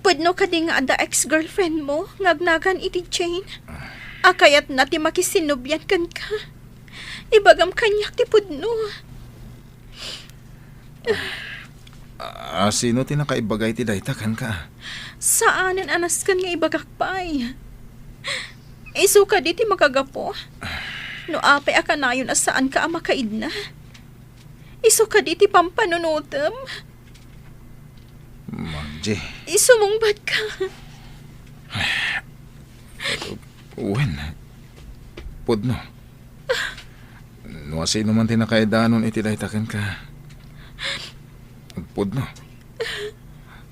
Pudno kadi nga adda ex-girlfriend mo nga agnagan iti Jane? Ah. A kayatna ti makisinnublian kenka. Ibagam kaniak ti pudno. Ah, sino ti nakaibaga iti dayta kenka? Saanen a nasken nga ibagak pay. Isu kadi ti makagapu. No apay a kanayon a saanka a makaidna. Isu kadi ti pampanunotem. Margie. Isumungbatka. Wen, pudno. No asino man ti nakaidanon iti dayta kenka, pudno.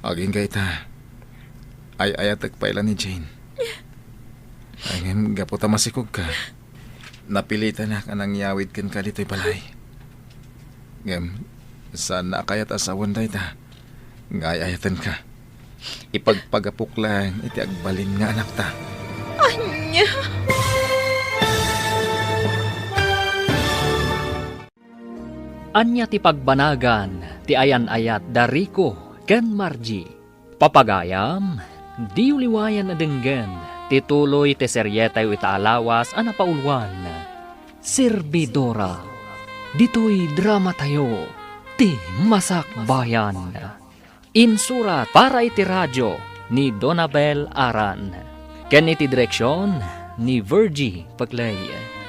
Agingga ita, ay-ayatek pay la ni Jane. Ay, ngem gapu ta masikogka, napilitanak a nangyawid kenka ditoy balay. Ngem, saanna a kayat a sawen dayta nga ay-ayatenka. Ipagpagapok laeng iti agbalin nga anakta. Ania? Ania ti pagbanagan ti ayan-ayat da Rico ken Margie? Papagayam, diyo liwayan a denggen ti tuloy ti serietayo ita a lawas a napauluan, Servidora. Ditoy dramatayo, ti Masakbayan. Insurat para iti radio ni Donabel Aran, ken iti direksion ni Virgie Peclay.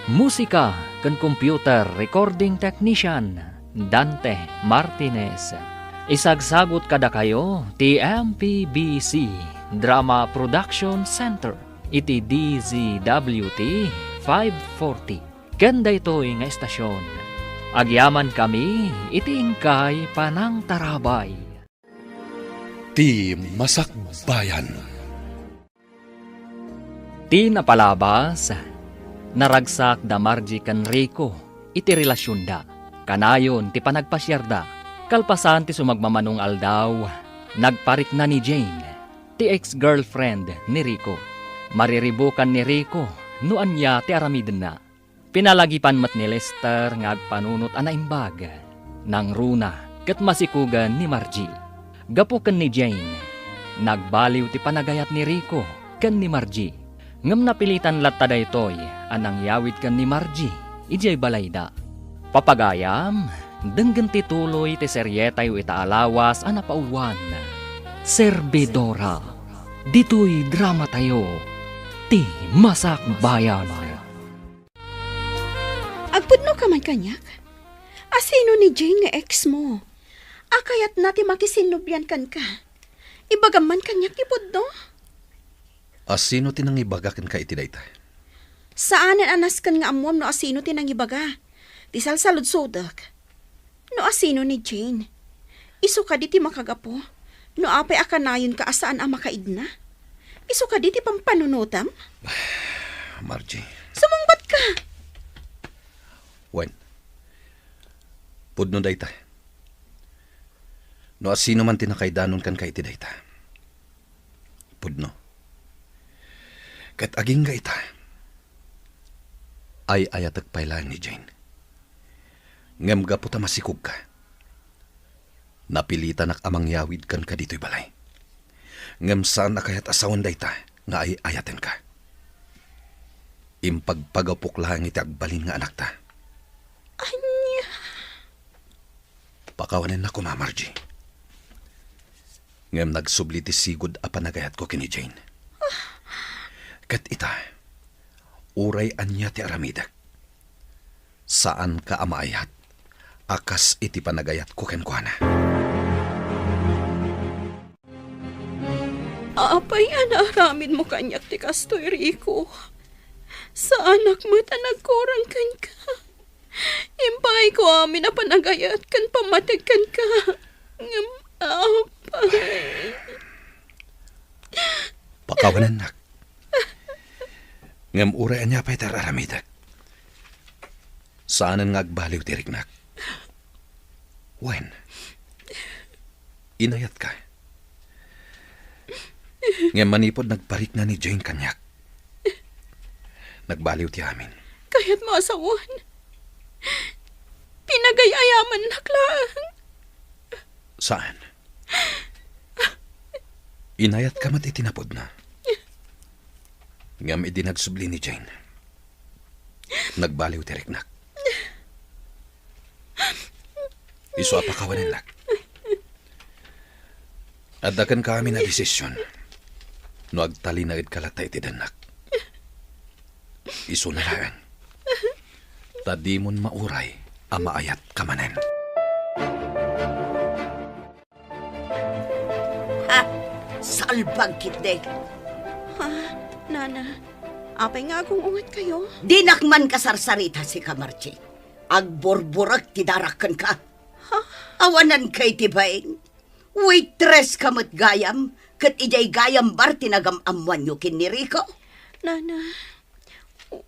Musika ken computer recording technician, Dante Martinez. Isagsagut kadakayo ti M P B C Drama Production Center iti D Z W T five forty. Ken daytoy nga estasion, agyamankami iti inkay panangtarabay. Ti Masakbayan. Ti napalabas, naragsak da Margie ken Rico iti relasionda. Kanayon ti panagpasiarda. Kalpasan ti sumagmamano nga aldaw, nagparikna ni Jane, ti ex-girlfriend ni Rico. Mariribukan ni Rico no ania ti aramidenna. Pinalagipan met ni Lester nga agpanunot a naimbag. Nangruna ket masikogen ni Margie. Gapu ken ni Jane, nagbaliw ti panagayat ni Rico ken ni Margie. Ngem napilitan latta daytoy a nangyawid ken ni Margie idiay balayda. Papagayam, denggen ti tuloy ti serietayo ita a lawas a napauluan, Servidora. Ditoy dramatayo, ti Masakbayan. Agpudnoka man kaniak? Asino ni Jane nga ex mo? A kayatna ti makisinnublian kenka. Ibagam man kaniak ti pudno? Asino ti nangibaga kenka iti dayta? Saanen a nasken nga ammuam no asino ti nangibaga. Ti salsaludsodek, no asino ni Jane. Isu kadi ti makagapu no apay a kanayonka a saan a makaidna? Isu kadi ti pampanunotam? Margie. Sumungbatka! Wen, pudno dayta. No asino man ti nakaidanon kenka iti dayta, pudno. Ket agingga ita, ay-ayatek pay laeng ni Jane. Ngem gapu ta masikogka, napilitanak a mangyawid kenka ditoy balay. Ngem saan a kayat a sawen dayta nga ay-ayatenka. Impagpagapok laeng iti agbalin nga anakta. Ania? Pakawanennak koma, Margie. Ngem nagsubli ti sigud a panagayatko ken ni Jane. Ket ita, uray ania ti aramidek, saanka a maayat a kas iti panagayatko kenkuana. Apay a naaramidmo kaniak ti kastoy, Rico? Saanak met a nagkurang kenka. Impaayko amin a panagayat ken pammateg kenka. Ngem, apay. Pakawanennak. Ngem uray ania pay ti ar-aramidek, saanen nga agbaliw ti riknak. Wen, inayatka. Ngem manipud nagparikna ni Jane kaniak, nagbaliw ti amin. Kayatmo a sawen, pinagay-ayamannak laeng. Saan? Inayatka met iti napudna. Ngem idi nagsubli ni Jane, nagbaliw ti riknak. Isu a pakawanennak. Adda kenka amin a desisyon no agtalinaedka latta iti dennak. Isuna laeng, ta dimon mauray a maayatka manen. Ha? Salbag ketdi. Ha? Nana, apay nga agung-ungetkayo? Dinak man kasarsarita, sika, Margie. Agburburek ti darak kenka. Ha? Awananka iti bain. Waitress ka met gayam, ket idiay gayam bar ti nagam-ammoanyo ken ni Rico? Nana,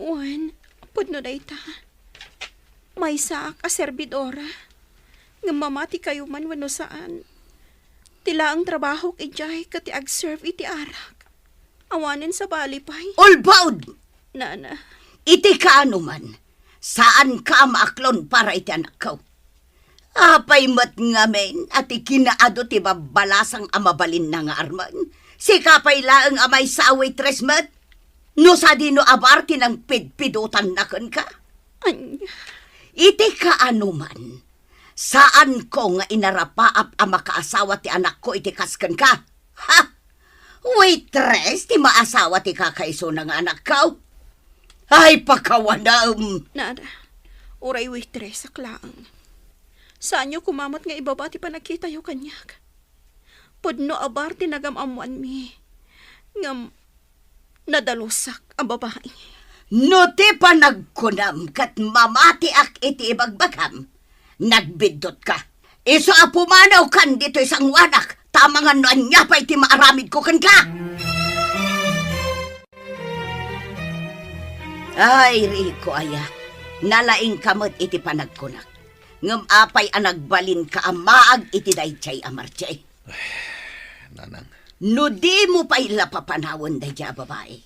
wen, pudno dayta. Maysaak a serbidora, ngem mamatikayo man wenno saan, ti laeng trabahok idiay ket ti agserve iti arak. Awanen sabali pay. Ulbod! Nana. Iti kaano man, saanka a maaklon para iti anakko. Apay met ngamin a ti kinaadu ti babbalasang a mabalinna nga armen? Sika pay laeng a maysa a waitress met? No sadino a bar ti nangpidpidotanna kenka? Ania? Iti kaano man, saanko nga inarapaap a makaasawa ti anakko iti kas kenka. Ha? Waitress ti maasawa ti kakaisuna nga anakko? Ay, pakawanem! Nada, uray waitress ak laeng. Saanyo koma met nga ibaba ti panagkitayo kaniak. Pudno a bar ti nagam-ammoanmi. Ngem, nadalusak a babai. No ti panagkunam ket mamatiak iti ibagbagam, nagbiddutka. Isu a pumanawkan ditoy sangoanak, ta amangan no ania pay ti maaramidko kenka. Ay, Rico aya, nalaingka met iti panagkunak. Ngem apay a nagbalinka a maag iti daydiay a Margie? Nanang. No dimo pay la papanawen daydiay a babai,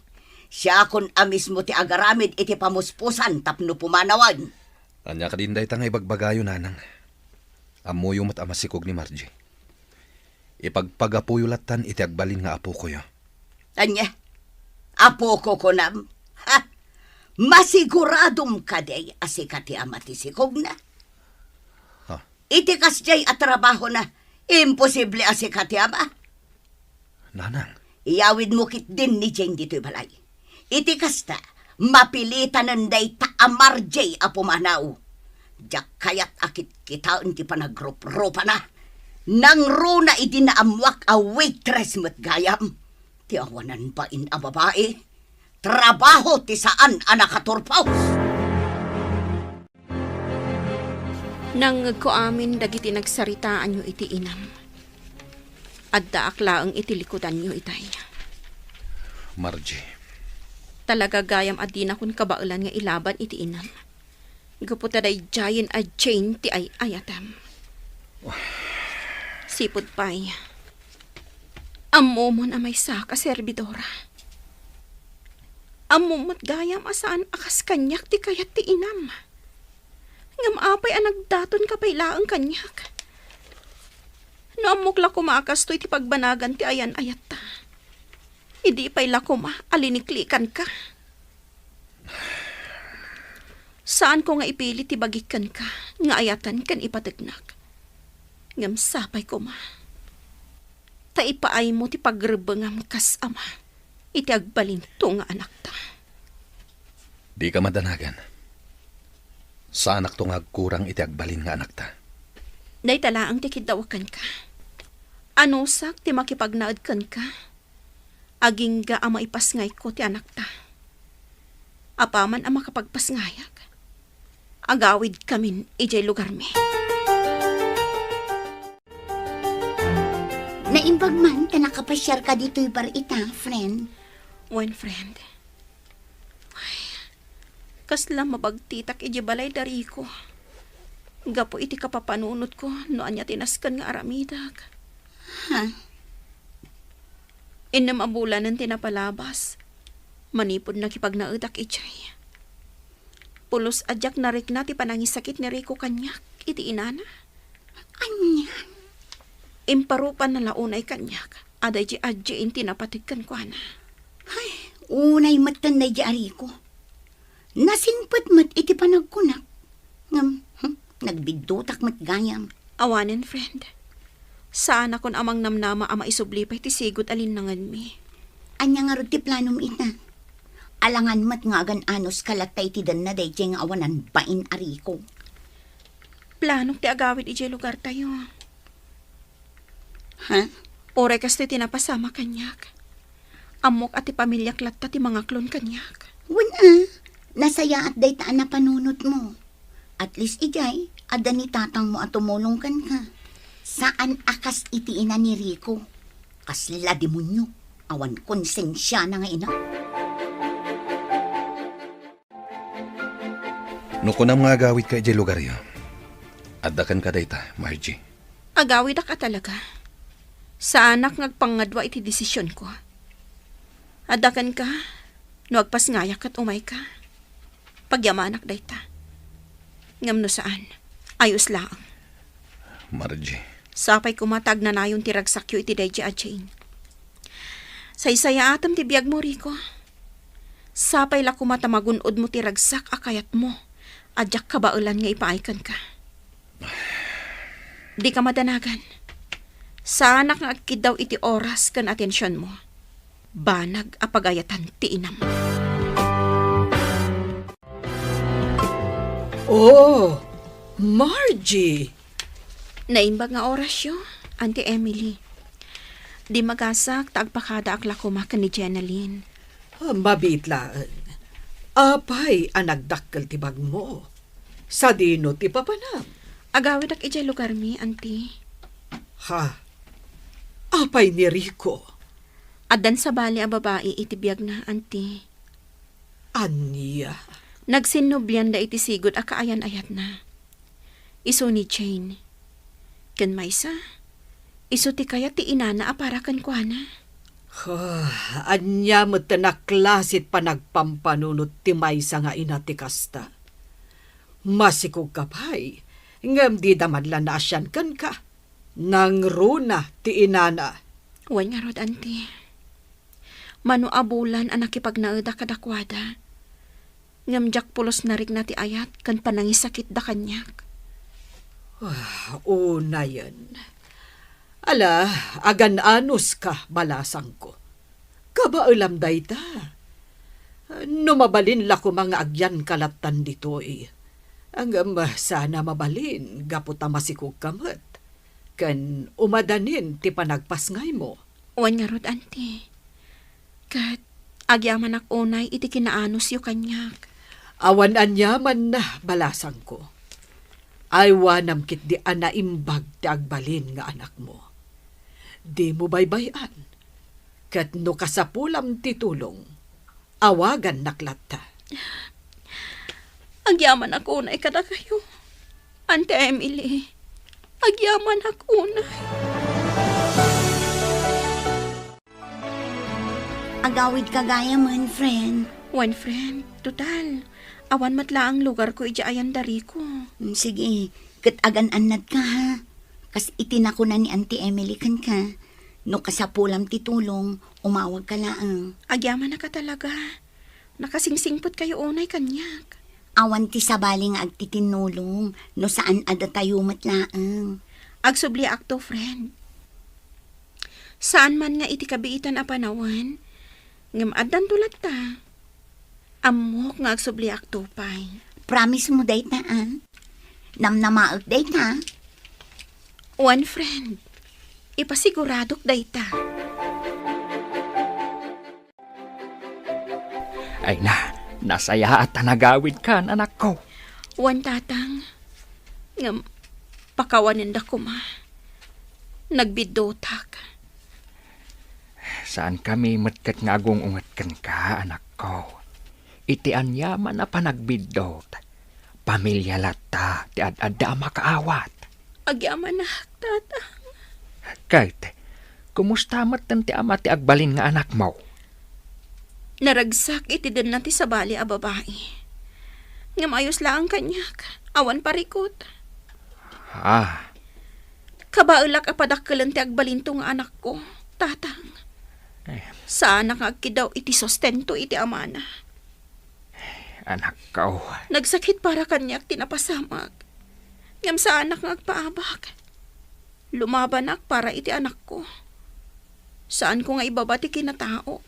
siakon a mismo ti agaramid iti pamuspusan tapno pumanawen. Ania kadin dayta nga ibagbagayo, Nanang? Ammoyo met a masikog ni Margie. Ipagpagapuyo lattan iti agbalin nga apokoyo. Ania? Apoko kunam? Ha? Masiguradom kadi a sika ti ama ti sikogna? Ha? Iti kasdiay a trabahona, imposible a sika ti ama. Nanang. Iyawidmo ketdin ni Jane ditoy balay. Iti kasta, mapilitanen dayta a Margie a pumanaw. Diak kayat a kitkitaen ti panagruprupana. Nangruna idi naammoak a waitress met gayam. Ti awanan bain a babai, trabaho ti saan a nakaturpos. Nangngegko amin dagiti nagsaritaanyo iti inam. Addaak laeng iti likudanyo itay. Margie. Talaga gayam a dinakon kabaelan nga ilaban iti inam. Gapu ta daydiayen a Jane ti ay-ayatem. Sipud pay, ammomon a maysak a serbidora. Ammom met gayam a saan a kas kaniak ti kayat ti inam. Ngem apay a nagdatonka pay laeng kaniak? No ammok la koma a kastoy ti pagbanagan ti ayan-ayatta, idi pay la koma a liniklikanka. Saanko nga ipili ti bagik kenka nga ayatan ken ipategnak. Ngem sapay koma ta ipaaymo ti pagrebbengam kas ama iti agbalinto nga anakta. Dika madanagan. Saanakto nga agkurang iti agbalin nga anakta. Dayta laeng ti kiddawek kenka. Anusak ti makipagnaed kenka. Agingga a maipasngayko ti anakta. Apaman a makapagpasngayak, agawidkamin idiay lugarmi. Naimbag man ta nakapasiarka ditoy bar ita, friend. Wen, friend. Ay, kasla mabagtitak idiay balay da Rico. Gapu iti kapapanunotko no ania ti nasken nga aramidek. Ha? Innem a bulanen ti napalabas manipud nakipagnaedak idiay. Pulos a diak narikna ti panangisakit ni Rico kaniak iti inana. Ania? Imparupanna la unay kaniak a daydi adjin ti napateg kenkuana. Ay, unay metten daydi a Rico. Nasingpet met iti panagkunak. Ngem, hmm, nagbiddutak met gayam. Awanen, friend. Saanakon a mangnamnama a maisubli pay ti sigud a linnangenmi. Ania ngarud ti planom ita? Alangan met nga agan-anos ka latta iti denna daydiay nga awanan bain a Rico. Planok ti agawid idiay lugartayo. Ha? Uray kastoy ti napasama kaniak. Ammok a ti pamiliak latta ti mangaklon kaniak. Wen a, nasayaat dayta a napanunotmo. At least idiay, adda ni tatangmo a tumulong kenka. Saan a kas iti ina ni Rico. Kasla demonio, awan konsensiana nga ina. No kunam nga agawidka idiay lugaryo, adda kenka dayta, Margie. Agawidak a talaga. Saanak nga agpangngadua iti desisionko. Adda kenka, no agpasngayak ket umayka. Pagyamanak dayta. Ngem no saan, ayos laeng. Margie. Sapay koma ta agnanayon ti ragsakyo iti daydi a Jane. Saysayaatem ti biagmo, Rico. Sapay la koma ta magun-odmo ti ragsak a kayatmo a diak kabaelan nga ipaay kenka. Dika madanagan. Saanak nga agkiddaw iti oras ken atensionmo. Banag a pagayatan ti inam. Oh, Margie! Naimbag nga orasyo, Auntie Emily. Di magasak ta agpakadaak la koma ken ni Jenalyn. Ah, mabiit laeng. Apay a nagdakkel ti bagmo? Sadino ti papanam? Agawidak idiay lugarmi, Auntie. Ha? Apay ni Rico? Addan sabali a babai iti biagna, Auntie. Ania? Nagsinnublianda iti sigud a kaayan-ayatna. Isu ni Jane. Ken maysa, isu ti kayat ti inana a para kenkuana. Huh, ania met a klase ti panagpampanunot ti maysa nga ina ti kasta? Masikogka pay, ngem dida man la naasian kenka. Nangruna ti inana. Wen ngarud, Auntie. Mano a bulan a nakipagnaedak kadakuada. Ngem diak pulos narikna ti ayat ken panangisakitda kaniak. Ah, unayen. Ala, agan-anos ka, balasangko. Kabaelam dayta. No mabalin la koma nga agyanka lattan ditoy. Ngem saan a mabalin gapu ta masikogka met. Ken umadanin ti panagpasngaymo. Wen ngarud, Auntie. Ket agyamanak unay iti kinaanosyo kaniak. Awan aniaman, balasangko. Aywanam ketdi a naimbag ti agbalin nga anakmo. Dimo baybay-an. Ket no kasapulam ti tulong, awagannak latta. Agyamanak unay kadakayo, Auntie Emily. Agyamanak unay. Agawidka gayamen, friend. Wen, friend. Total, awan met laeng lugarko idiay ayan da Rico. Mm, sige, ket agan-annadka, ha? Kas iti nakuna ni Auntie Emily kenka, no kasapulam ti tulong, umawagka laeng. Agyamanak a talaga. Nakasingsingpetkayo unay kaniak. Awan ti sabali nga agtitinnulong no saan a datayo met laeng. Agsubliakto, friend. Saan man nga iti kabiitan a panawen, ngem addanto latta. Ammok nga agsubliakto pay. Promise mo dayta, a? Namnamaek dayta? Wen, friend. Ipasiguradok dayta. Ay na, nasayaat a nagawidkan, anakko. Wen, tatang. Ngem, pakawanenda koma. Nagbiddotak. Saankami met ket nga agung-unget kenka, anakko. Iti aniaman a panagbiddot, pamilia latta ti ad-adda a makaawat. Agyamanak, tatang. Ket, kumusta metten ti ama ti agbalin nga anakmo? Naragsak iti denna ti sabali a babai. Ngem ayos laeng kaniak, awan parikut. Ah. Kabaelak a padakkelen ti agbalinto nga anakko, tatang. Eh. Saanak nga agkiddaw iti sustento iti amana. Anakko. Nagsakit para kaniak ti napasamak. Ngem saanak nga agpaabak. Lumabanak para iti anakko. Saanko nga ibaba ti kinatao.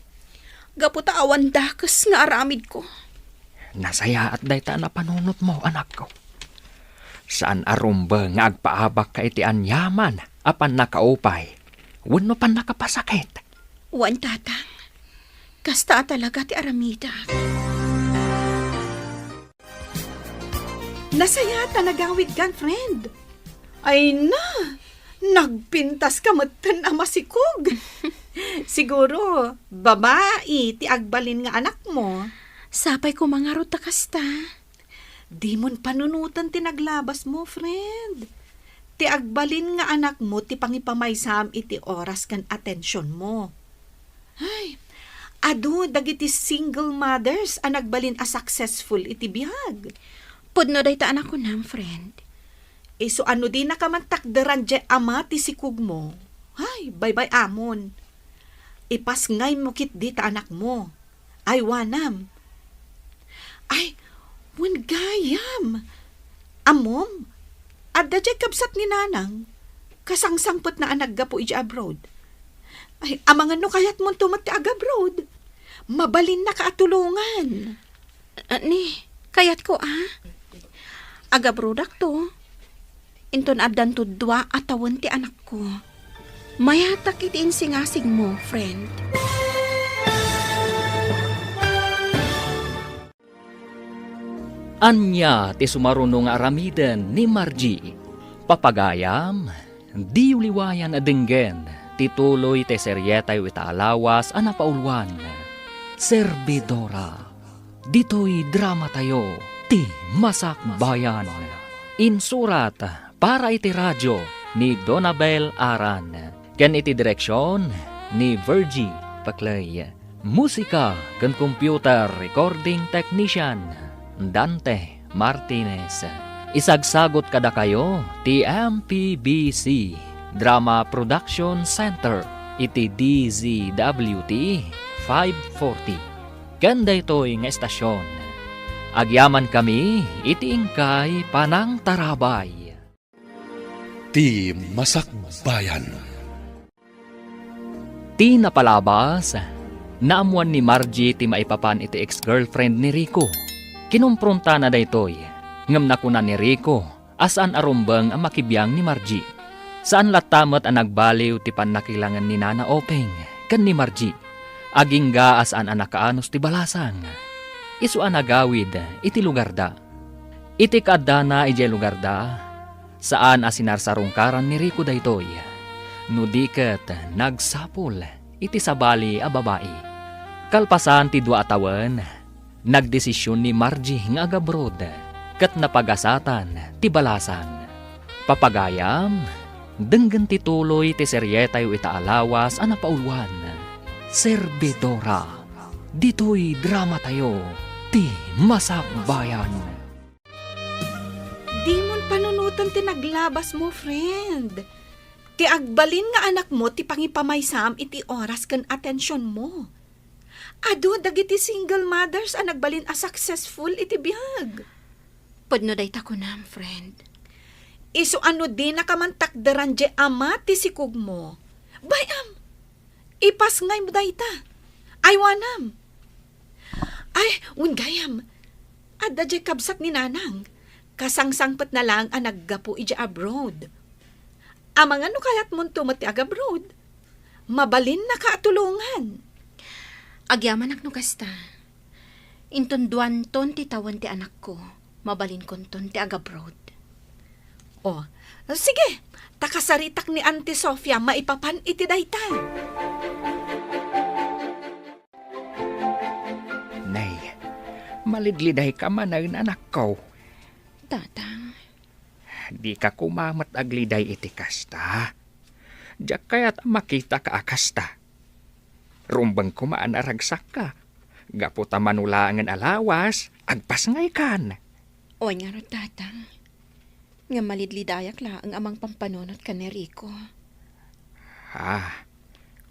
Gapu ta awan dakes nga aramidko. Nasayaat dayta a napanunotmo, anakko. Saan a rumbeng nga agpaabakka iti aniaman a pannakaupay wenno pannakapasakit. Wen, tatang. Kasta a talaga ti aramidak. Nasayaat a nagawidkan, friend. Ay na, nagpintaska metten a masikog. Siguro, babai ti agbalin nga anakmo. Sapay koma ngarud ta kasta. Dimon panunoten ti naglabasmo, friend. Ti agbalin nga anakmo ti pangipamaysam iti oras ken atensionmo. Ay, adu dagiti single mothers a nagbalin a successful iti biag. Pudno dayta a nakunam, friend. Isu a no dinaka man takderan diay ama ti sikogmo, ay, baybay-amon. Ipasngaymo ketdi ta anakmo. Aywanam. Ay, wen gayam. Ammom, adda diay kabsat ni nanang, kasangsangpetna a naggapu idiay abroad. Ay, amangan no kayatmonto met ti agabroad. Mabalinnaka a tulongan. Ah, ni, kayatko, a? Agabrodakto. Inton addanto dua a tawen ti anakko. Mayatak iti insingasigmo, friend. Ania ti sumaruno nga aramiden ni Margie? Papagayam, diyo liwayan a denggen ti tuloy ti serietayo ita a lawas a napauluan, Servidora. Ditoy dramatayo, Ti Masakbayan. Insurat para iti radio ni Donabel Aran, ken iti direksion ni Virgie Paclay. Musika ken computer recording technician, Dante Martinez. Isagsagut kadakayo ti M P B C Drama Production Center iti D Z W T five forty. Ken daytoy nga estasion, agyamankami iti inkay panangtarabay. Ti Masakbayan. Ti napalabas, naammoan ni Margie ti maipapan iti ex-girlfriend ni Rico. Kinumpruntana daytoy, ngem nakuna ni Rico a saan a rumbeng a makibiang ni Margie. Saan latta met a nagbaliw ti pannakilangen ni Nana Openg ken ni Margie. Agingga a saan a nakaanus ti balasang. Isu a nagawid iti lugarda. Iti kaaddana idiay lugarda, saan a sinarsarungkaran ni Rico daytoy, no di ket nagsapul iti sabali a babai. Kalpasan ti dua a tawen, nagdesision ni Margie nga agabroad ket napagasatan ti balasang. Papagayam, denggen ti tuloy ti serietayo ita a lawas a napauluan, Servidora. Ditoy dramatayo, Ti Masakbayan. Dimon panunoten ti naglabasmo, friend. Ti agbalin nga anakmo ti pangipamaysam iti oras ken atensionmo. Adu dagiti single mothers a nagbalin a successful iti biag. Pudno dayta kunam, friend. Isu a no dinaka man takderan diay ama ti sikogmo, bay-am, ipasngaymo dayta. Aywanam. Ay, wen gayam, adda diay kabsat ni Nanang. Kasangsangpetna laeng a naggapu idiay abroad. Amangan no kayatmonto met ti agabroad. Mabalinnaka a tulongan. Agyamanak no kasta. Inton duanton ti tawen ti anakko, mabalinkonton ti agabroad. O, sige, ta kasaritak ni Auntie Sofia maipapan iti dayta. Nay, malidlidayka manen, anakko. Tatang. Dika koma met agliday iti kasta. Diak kayat a makitaka a kasta. Rumbeng koma a naragsakka. Gapu ta mano laengen a lawas, agpasngaykan. Wen ngarud, Tatang. Ngem malidlidayak laeng a mangpampanunot ken ni Rico. Ah.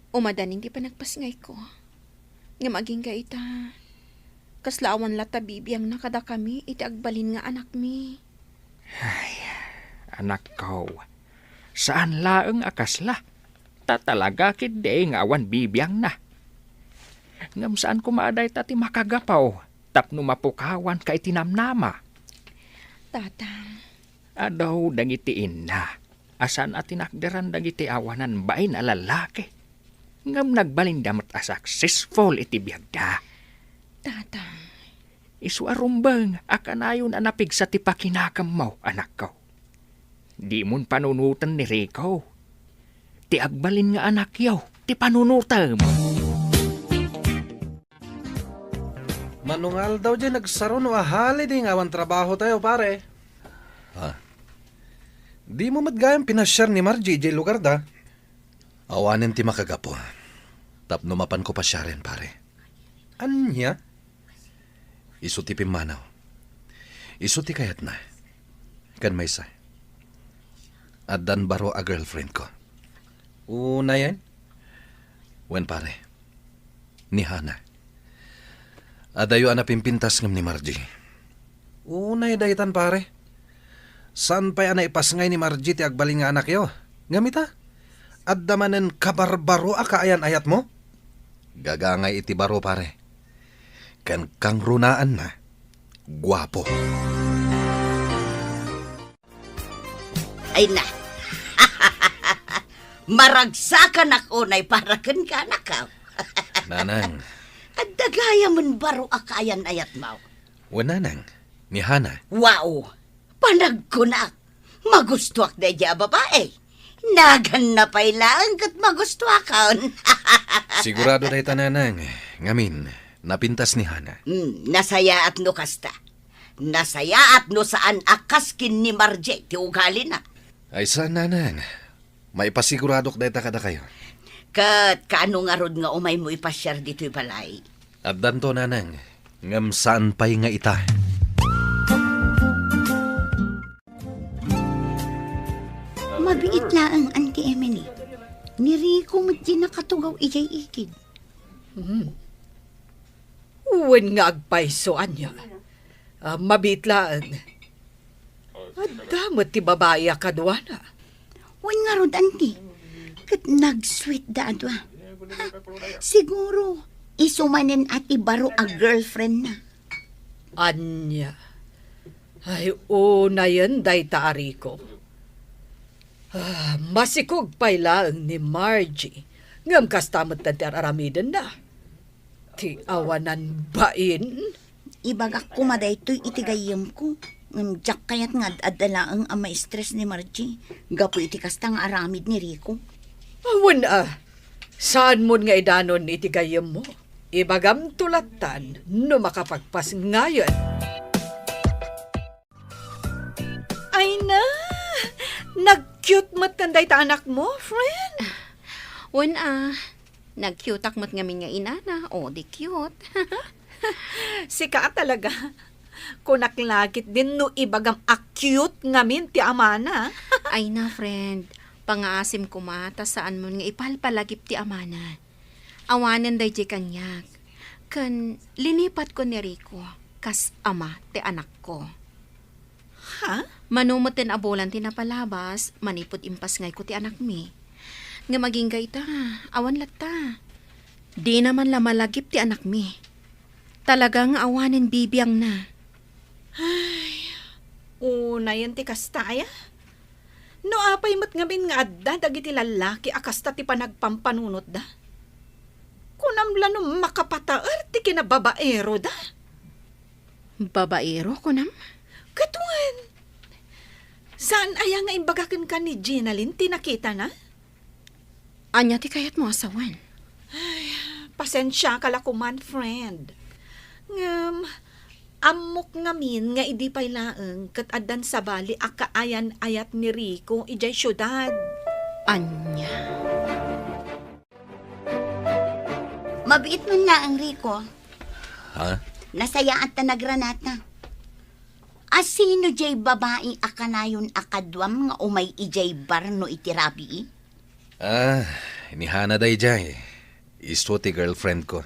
Umadanin ti panagpasngayko. Ngem agingga ita, kasla awan latta bibiangna kadakami iti agbalin nga anakmi. Ay, anakko, saan laeng a kasla. Ta talaga ketdi nga awan bibiangna. Ngem saan koma a dayta ti makagapu tapno mapukawanka iti namnama. Tatang. Adu dagiti inna a saan a tinakderan dagiti awanan bain a lallaki. Ngem nagbalinda met a successful iti biagda. Tatang. Isu a rumbeng a kanayon a napigsa ti pakinakemmo, anakko. Dimon panunoten ni Rico. Ti agbalin nga anakyo, ti panunotem. Mano nga aldaw diay nagsaro no a holiday nga awan trabahotayo, pare? Ah. Dimo met gayam pinasiar ni Margie idiay lugarda? Awanen ti makagapu tapno mapanko pasiaren, pare. Ania? Isu ti pimmanaw. Isu ti kayatna. Ken maysa, addan baro a girlfriendko. Unayen? Wen, pare. Ni Hana. Adayo a napimpintas ngem ni Margie. Unay daytan, pare. Saan pay a naipasngay ni Margie ti agbalin nga anakyo? Ngem ita, adda manen kabarbaro a kaayan-ayatmo? Gagangay iti baro, pare. Ken kangrunaanna, guapo. Ay na. Maragsakanak unay para kenka, anakko. Nanang. Adda gayamen baro a kaayan-ayatmo. Wen, Nanang, ni Hana. Wow! Panagkunak. Magustuak daydiay a babai. Naganna pay laeng ket magustuakon. Sigurado dayta, Nanang. Ngamin, napintas ni Hana. Hmm, nasayaat no kasta. Nasayaat no saan a kas ken ni Margie ti ugalina. Ay, saan, Nanang. Maipasiguradok dayta kadakayo. Ket kaano ngarud nga umaymo ipasiar ditoy balay? Addanto, Nanang, ngem saan pay nga ita. Mabiit laeng, Auntie Emily. Ni Rico met ti nakatugaw idiay ikid. Hmm. Wen nga agpayso, ania? Ah, mabiit laeng. Adda met ti babai a kaduana. Wen ngarud, Auntie. Ket nagsweetda a dua. Ha, siguro, isu manen a ti baro a girlfriendna. Ania? Ay, unayen dayta a Rico. Ah, masikog pay laeng ni Margie. Ngem kasta met ti ar-aramidenna. Ti awanan bain? Ibagak koma daytoy iti gayyemko. Ngem diak kayat nga ad-adda laeng a maistres ni Margie gapu iti kasta nga aramid ni Rico. Awan a, saanmon nga idanon iti gayyemmo. Ibagamto lattan no makapagpasngayen. Ay na! Nag-cute met kan dayta anakmo, friend? Wen a, nag-cuteak met ngamin nga inana, o di cute. Sika a talaga. Kunak la ketdin no ibagam a cute ngamin ti amana. Ay na, friend. Pangaasim koma ta saanmon nga ipalpalagip ti amana. Awanen daydiay kaniak. Ken linipatko ni Rico kas ama ti anakko. Ha? Mano metten a bulan ti napalabas manipud impasngayko ti anakmi. Ngem agingga ita, awan latta. Dina man la malagip ti anakmi. Talaga nga awanen bibiangna. Ay, unayen ti kasta aya? No apay met ngamin nga adda dagiti lallaki a kasta ti panagpampanunotda? Kunam la no makapataer ti kinababaeroda? Babaero, kunam? Ket wen, saan aya nga imbaga kenka ni Jenalyn ti nakitana? Ania ti kayatmo a sawen? Ay, pasensiaka la koman, friend. Ngem, ammok ngamin nga idi pay laeng ket addan sabali a kaayan-ayat ni Rico idiay siudad. Ania? Mabiit man laeng, Rico. Ha? Nasayaat ta nagranata. A sino diay babai a kanayon a kaduam nga umay idiay bar no iti rabii? Ah, ni Hana daydiay. Isu ti girlfriend ko.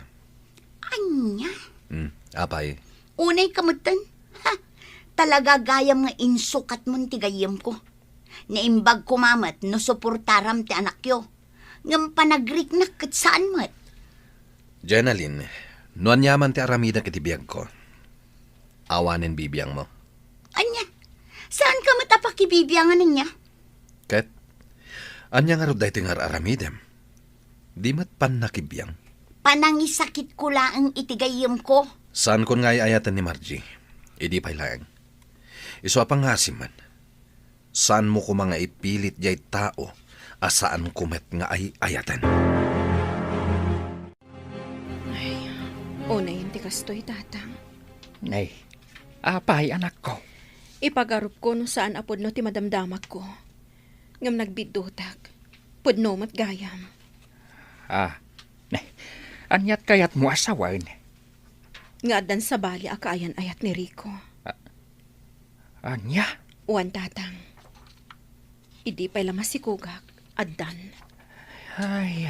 Ania? Hmm, apay? Unay ka metten? Ha! Talaga gayam nga insukatmon ti gayyemko. Naimbag koma met no suportaram ti anakyo. Ngem panagriknak ket saan met. Jenalyn, no ania man ti aramidek iti biagko, awanen bibiangmo. Ania? Saanka met a pakibibiangan ania? Ket, ania ngarud daytoy nga ar-aramidem? Di met pannakibiang? Panangisakitko laeng iti gayyemko. Saankon nga ay-ayaten ni Margie. Idi pay laeng. Isu a pangngaasim man. Saanmo koma nga ipilit diay tao a saanko met nga ay-ayaten. Ay, unayen ti kastoy, Tatang. Nay, apay, anakko? Ipagarupko no saan a pudno ti madamdamagko. Ngem nagbiddutak. Pudno met gayam. Ah, nay, aniat kayatmo a sawen? Nga addan sabali a kaayan-ayat ni Rico. Ah, Ania? Wen, Tatang. Idi pay la masikogak, addan. Ay,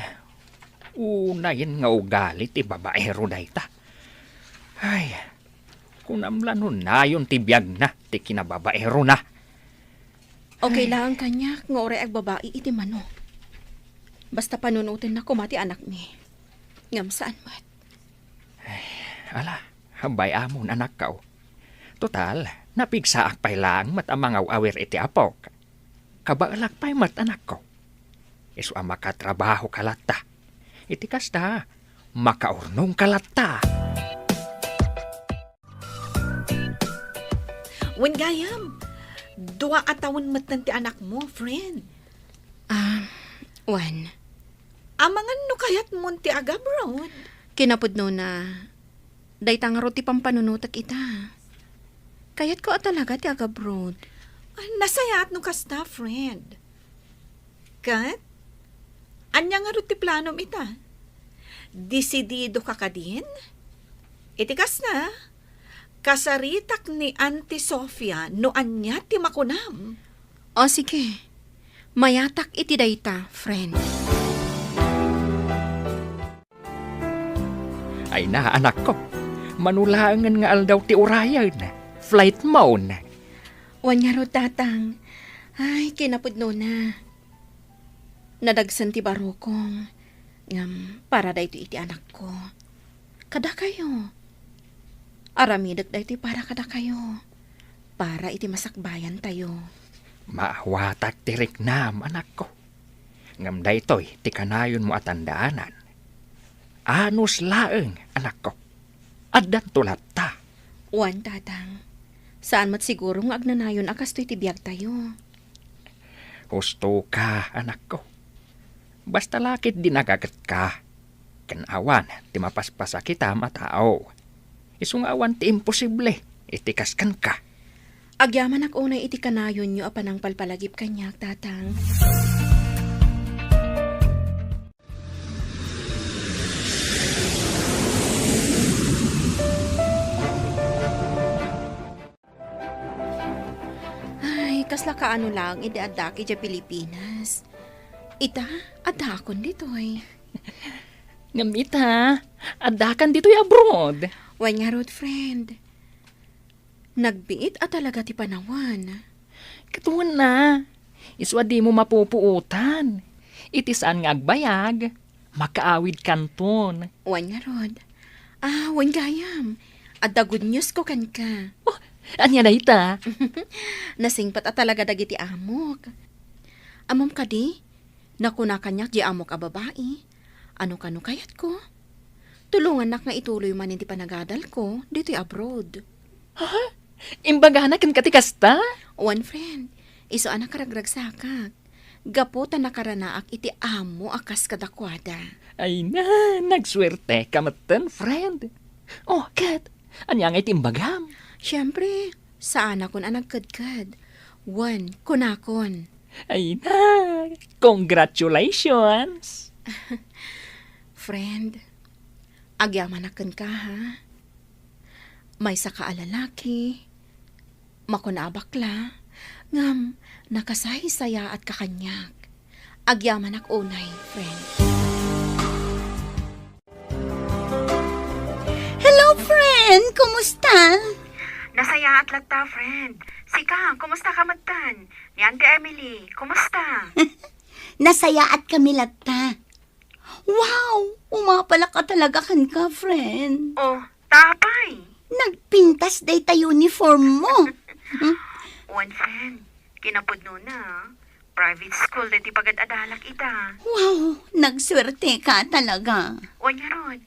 unayen nga ugali ti babaero dayta. Ay, kunam la no nayon ti biagna ti kinababaerona. Okay laeng kaniak nga uray agbabai iti mano. Basta panunotenna koma ti anakmi. Ngem saan met. Ay, ala, bay-amon, anakko. Total, napigsaak pay laeng met a mangaw-awir iti apok. Kabaelak pay met, anakko. Isu a makatrabahoka latta. Iti kasta, makaurnongka latta. Wen gayam, dua a tawen metten ti anakmo, friend. Ah, wen. Amangan no kayatmon ti agabroad? Kinapudnona, dayta ngarud ti pampanunotek ita. Kayatko a talaga ti agabroad. Ah, nasayaat no kasta, friend. Ket, ania ngarud ti planom ita? Desididoka kadin? Iti kasta, kasaritak ni Auntie Sofia no ania ti makunam. O, sige. Mayatak iti dayta, friend. Ay na, anakko. Mano laengen nga aldaw ti urayen. Flight mo. Wen ngarud, Tatang. Ay, kinapudnona. Nadagsen ti barukong, ngem para daytoy iti anakko. Kadakayo. Aramidek daytoy para kadakayo. Para iti masakbayantayo. Maawatak ti riknam, anakko. Ngem daytoy ti kanayonmo a tandaanan. Anus laeng, anakko. Addanto latta. Wen, Tatang. Saan met siguro nga agnanayon a kastoy ti biagtayo. Husto ka, anakko. Basta la ketdi nagagetka. Ken awan ti mapaspasakitam a tao. Isu nga awan ti imposible iti kas kenka. Agyamanak unay iti kanayonyo a panangpalpalagip kaniak, Tatang. Ay, kasla kaano laeng idi addak idiay Pilipinas. Ita, addakon ditoy. Ngem ita, addakan ditoy abroad. Wen ngarud, friend. Nagbiit a talaga ti panawen. Ket wen a, isu a dimo mapupuotan. Iti saan nga agbayag, makaawidkanton. Wen ngarud. Ah, wen gayam. Adda good news ko kenka. Oh, ania dayta? Nasingpet a talaga dagiti amok. Ammom kadi, nakuna kaniak di amok a babai, "Ano kano kayatko? Tulongannak nga ituloy manen ti panagadalko ditoy abroad." Ha? Imbagana kenka ti kasta? Wen, friend. Isu a nakaragragsakak. Gapu ta nakaranaak iti amo a kas kadakuada. Ay na, nagsuerteka metten, friend. Oh, ket, ania ngay ti imbagam? Siempre, saanakon a nagkedked. Wen, kunakon. Ay na, congratulations! Friend, agyamanak kenka, ha? Maysaka a lalaki, makuna a bakla, ngem nakasaysayaatka kaniak. Agyamanak unay, friend. Hello, friend! Kumusta? Nasayaat latta, friend. Sika, kumusta ka metten? Ni Auntie Emily, kumusta? Nasayaatkami latta. Wow! Umapalak a talaga kenka, friend. Oh, ta apay? Nagpintas dayta uniform mo. Wen, friend. Kinapudnona, private school daytoy pagad-adalak ita. Wow! Nagsuerteka talaga. Wen ngarud,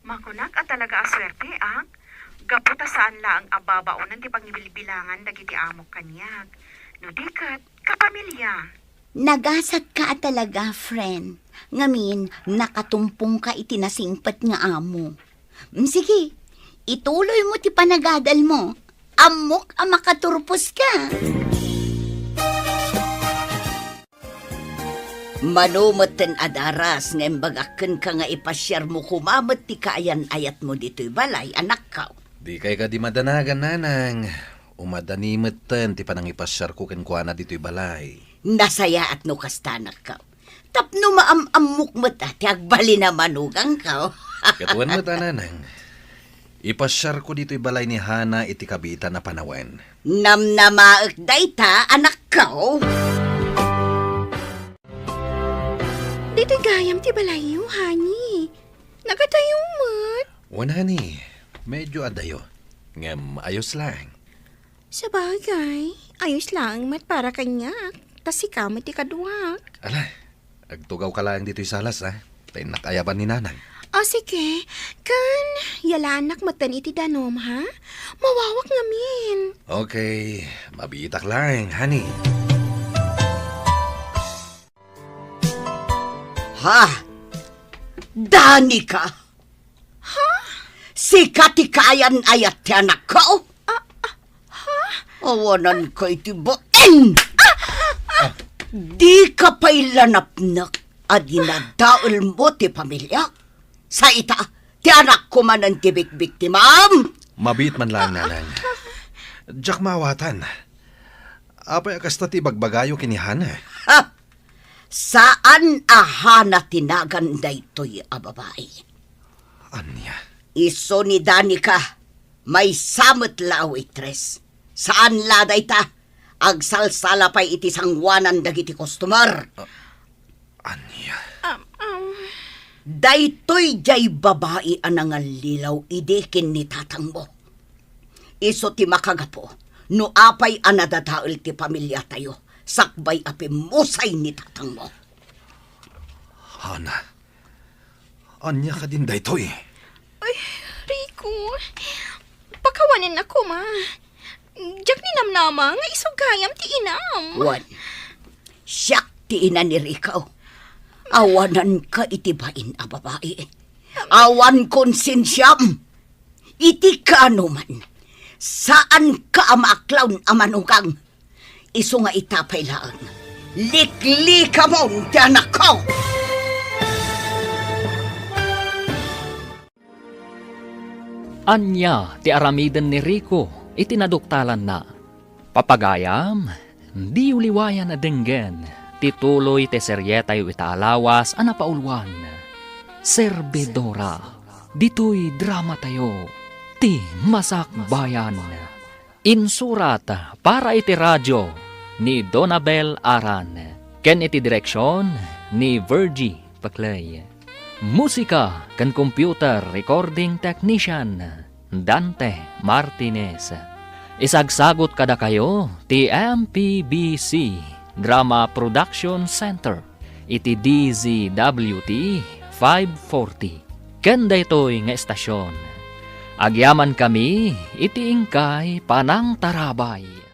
makunak a talaga a suerteak, gapu ta saan laeng a babaonen ti pangibilbilangan dagiti amok kaniak. No di ket, kapamilya. Nagasatka a talaga, friend. Ngamin, nakatumpongka iti nasingpet nga amo. Mm, sige, ituloy mo ti panagadal mo. Ammok a makaturpos ka. Mano metten a daras nga imbagak kenka nga ipasiar mo koma met ti kaayan-ayat mo ditoy balay, anakko. Dikay kadi madanagan, nanang. Umadani metten ti panangipasiarko kenkuana ditoy balay. Nasayaat no kasta, anakko. Tapno maam-ammok met a ti agbalin a manugangko. Ket wen met a, nanang. Ipasiarko ditoy balay ni Hana iti kabiitan a panawen. Namnamaek dayta, anakko. Ditoy gayam ti balayyo, honey. Nagadayo met. Wen, honey, medyo adayo. Ngem ayos laeng. Sabagay, ayos laeng met para kaniak, ta sika met ti kaduak. Ala, agtugawka laeng ditoy salas, a. Ta innak ayaban ni nanang. O, sige. Ken, yalaannak metten iti danum, ha? Mawawak ngamin. Okay, mabiitak laeng, honey. Ha? Danica? Ha? Sika ti kaayan-ayat ti anakko? Ah, ah, ha? Awananka iti bain! Ah, ah, ah! Dika pay la napnek a dinadaelmo ti pamiliak? Sa ita, ti anakko manen ti bikbiktimam? Mabiit man laeng, nanang. Diak maawatan. Apay a kasta ti ibagbagayo ken ni Hana? Ha? Saan a Hana ti nagan daytoy a babai. Ania? Isu ni Danica, maysa met la a waitress. Saan la dayta, agsalsala pay iti sangoanan dagiti customer. Ah, ania? Um, um. Daytoy diay babai a nangallilaw idi ken ni tatangmo. Isu ti makagapu no apay a nadadael ti pamiliatayo sakbay a pimmusay ni tatangmo. Hana, ania kadin daytoy? Ay, Rico, pakawanennak koma. Diak ninamnama nga isu gayam ti inam. Wen, siak ti ina ni Rico. Awananka iti bain a babai. Awan konsensiam. Iti kaanoman, saanka a maaklaw a manugang. Isu nga ita pay laeng, liklikamon ti anakko! Ania ti aramiden ni Rico iti naduktalanna? Papagayam, diyo liwayan a denggen ti tuloy ti serietayo ita a lawas a napauluan, Servidora. Ditoy dramatayo, Ti Masakbayan. Insurat para iti radio, ni Donabel Aran, ken iti direksion ni Virgie Paclay. Musika ken computer recording technician, Dante Martinez. Isagsagut kadakayo ti M P B C Drama Production Center iti D Z W T five forty. Ken daytoy nga estasion, agyamankami iti inkay panangtarabay.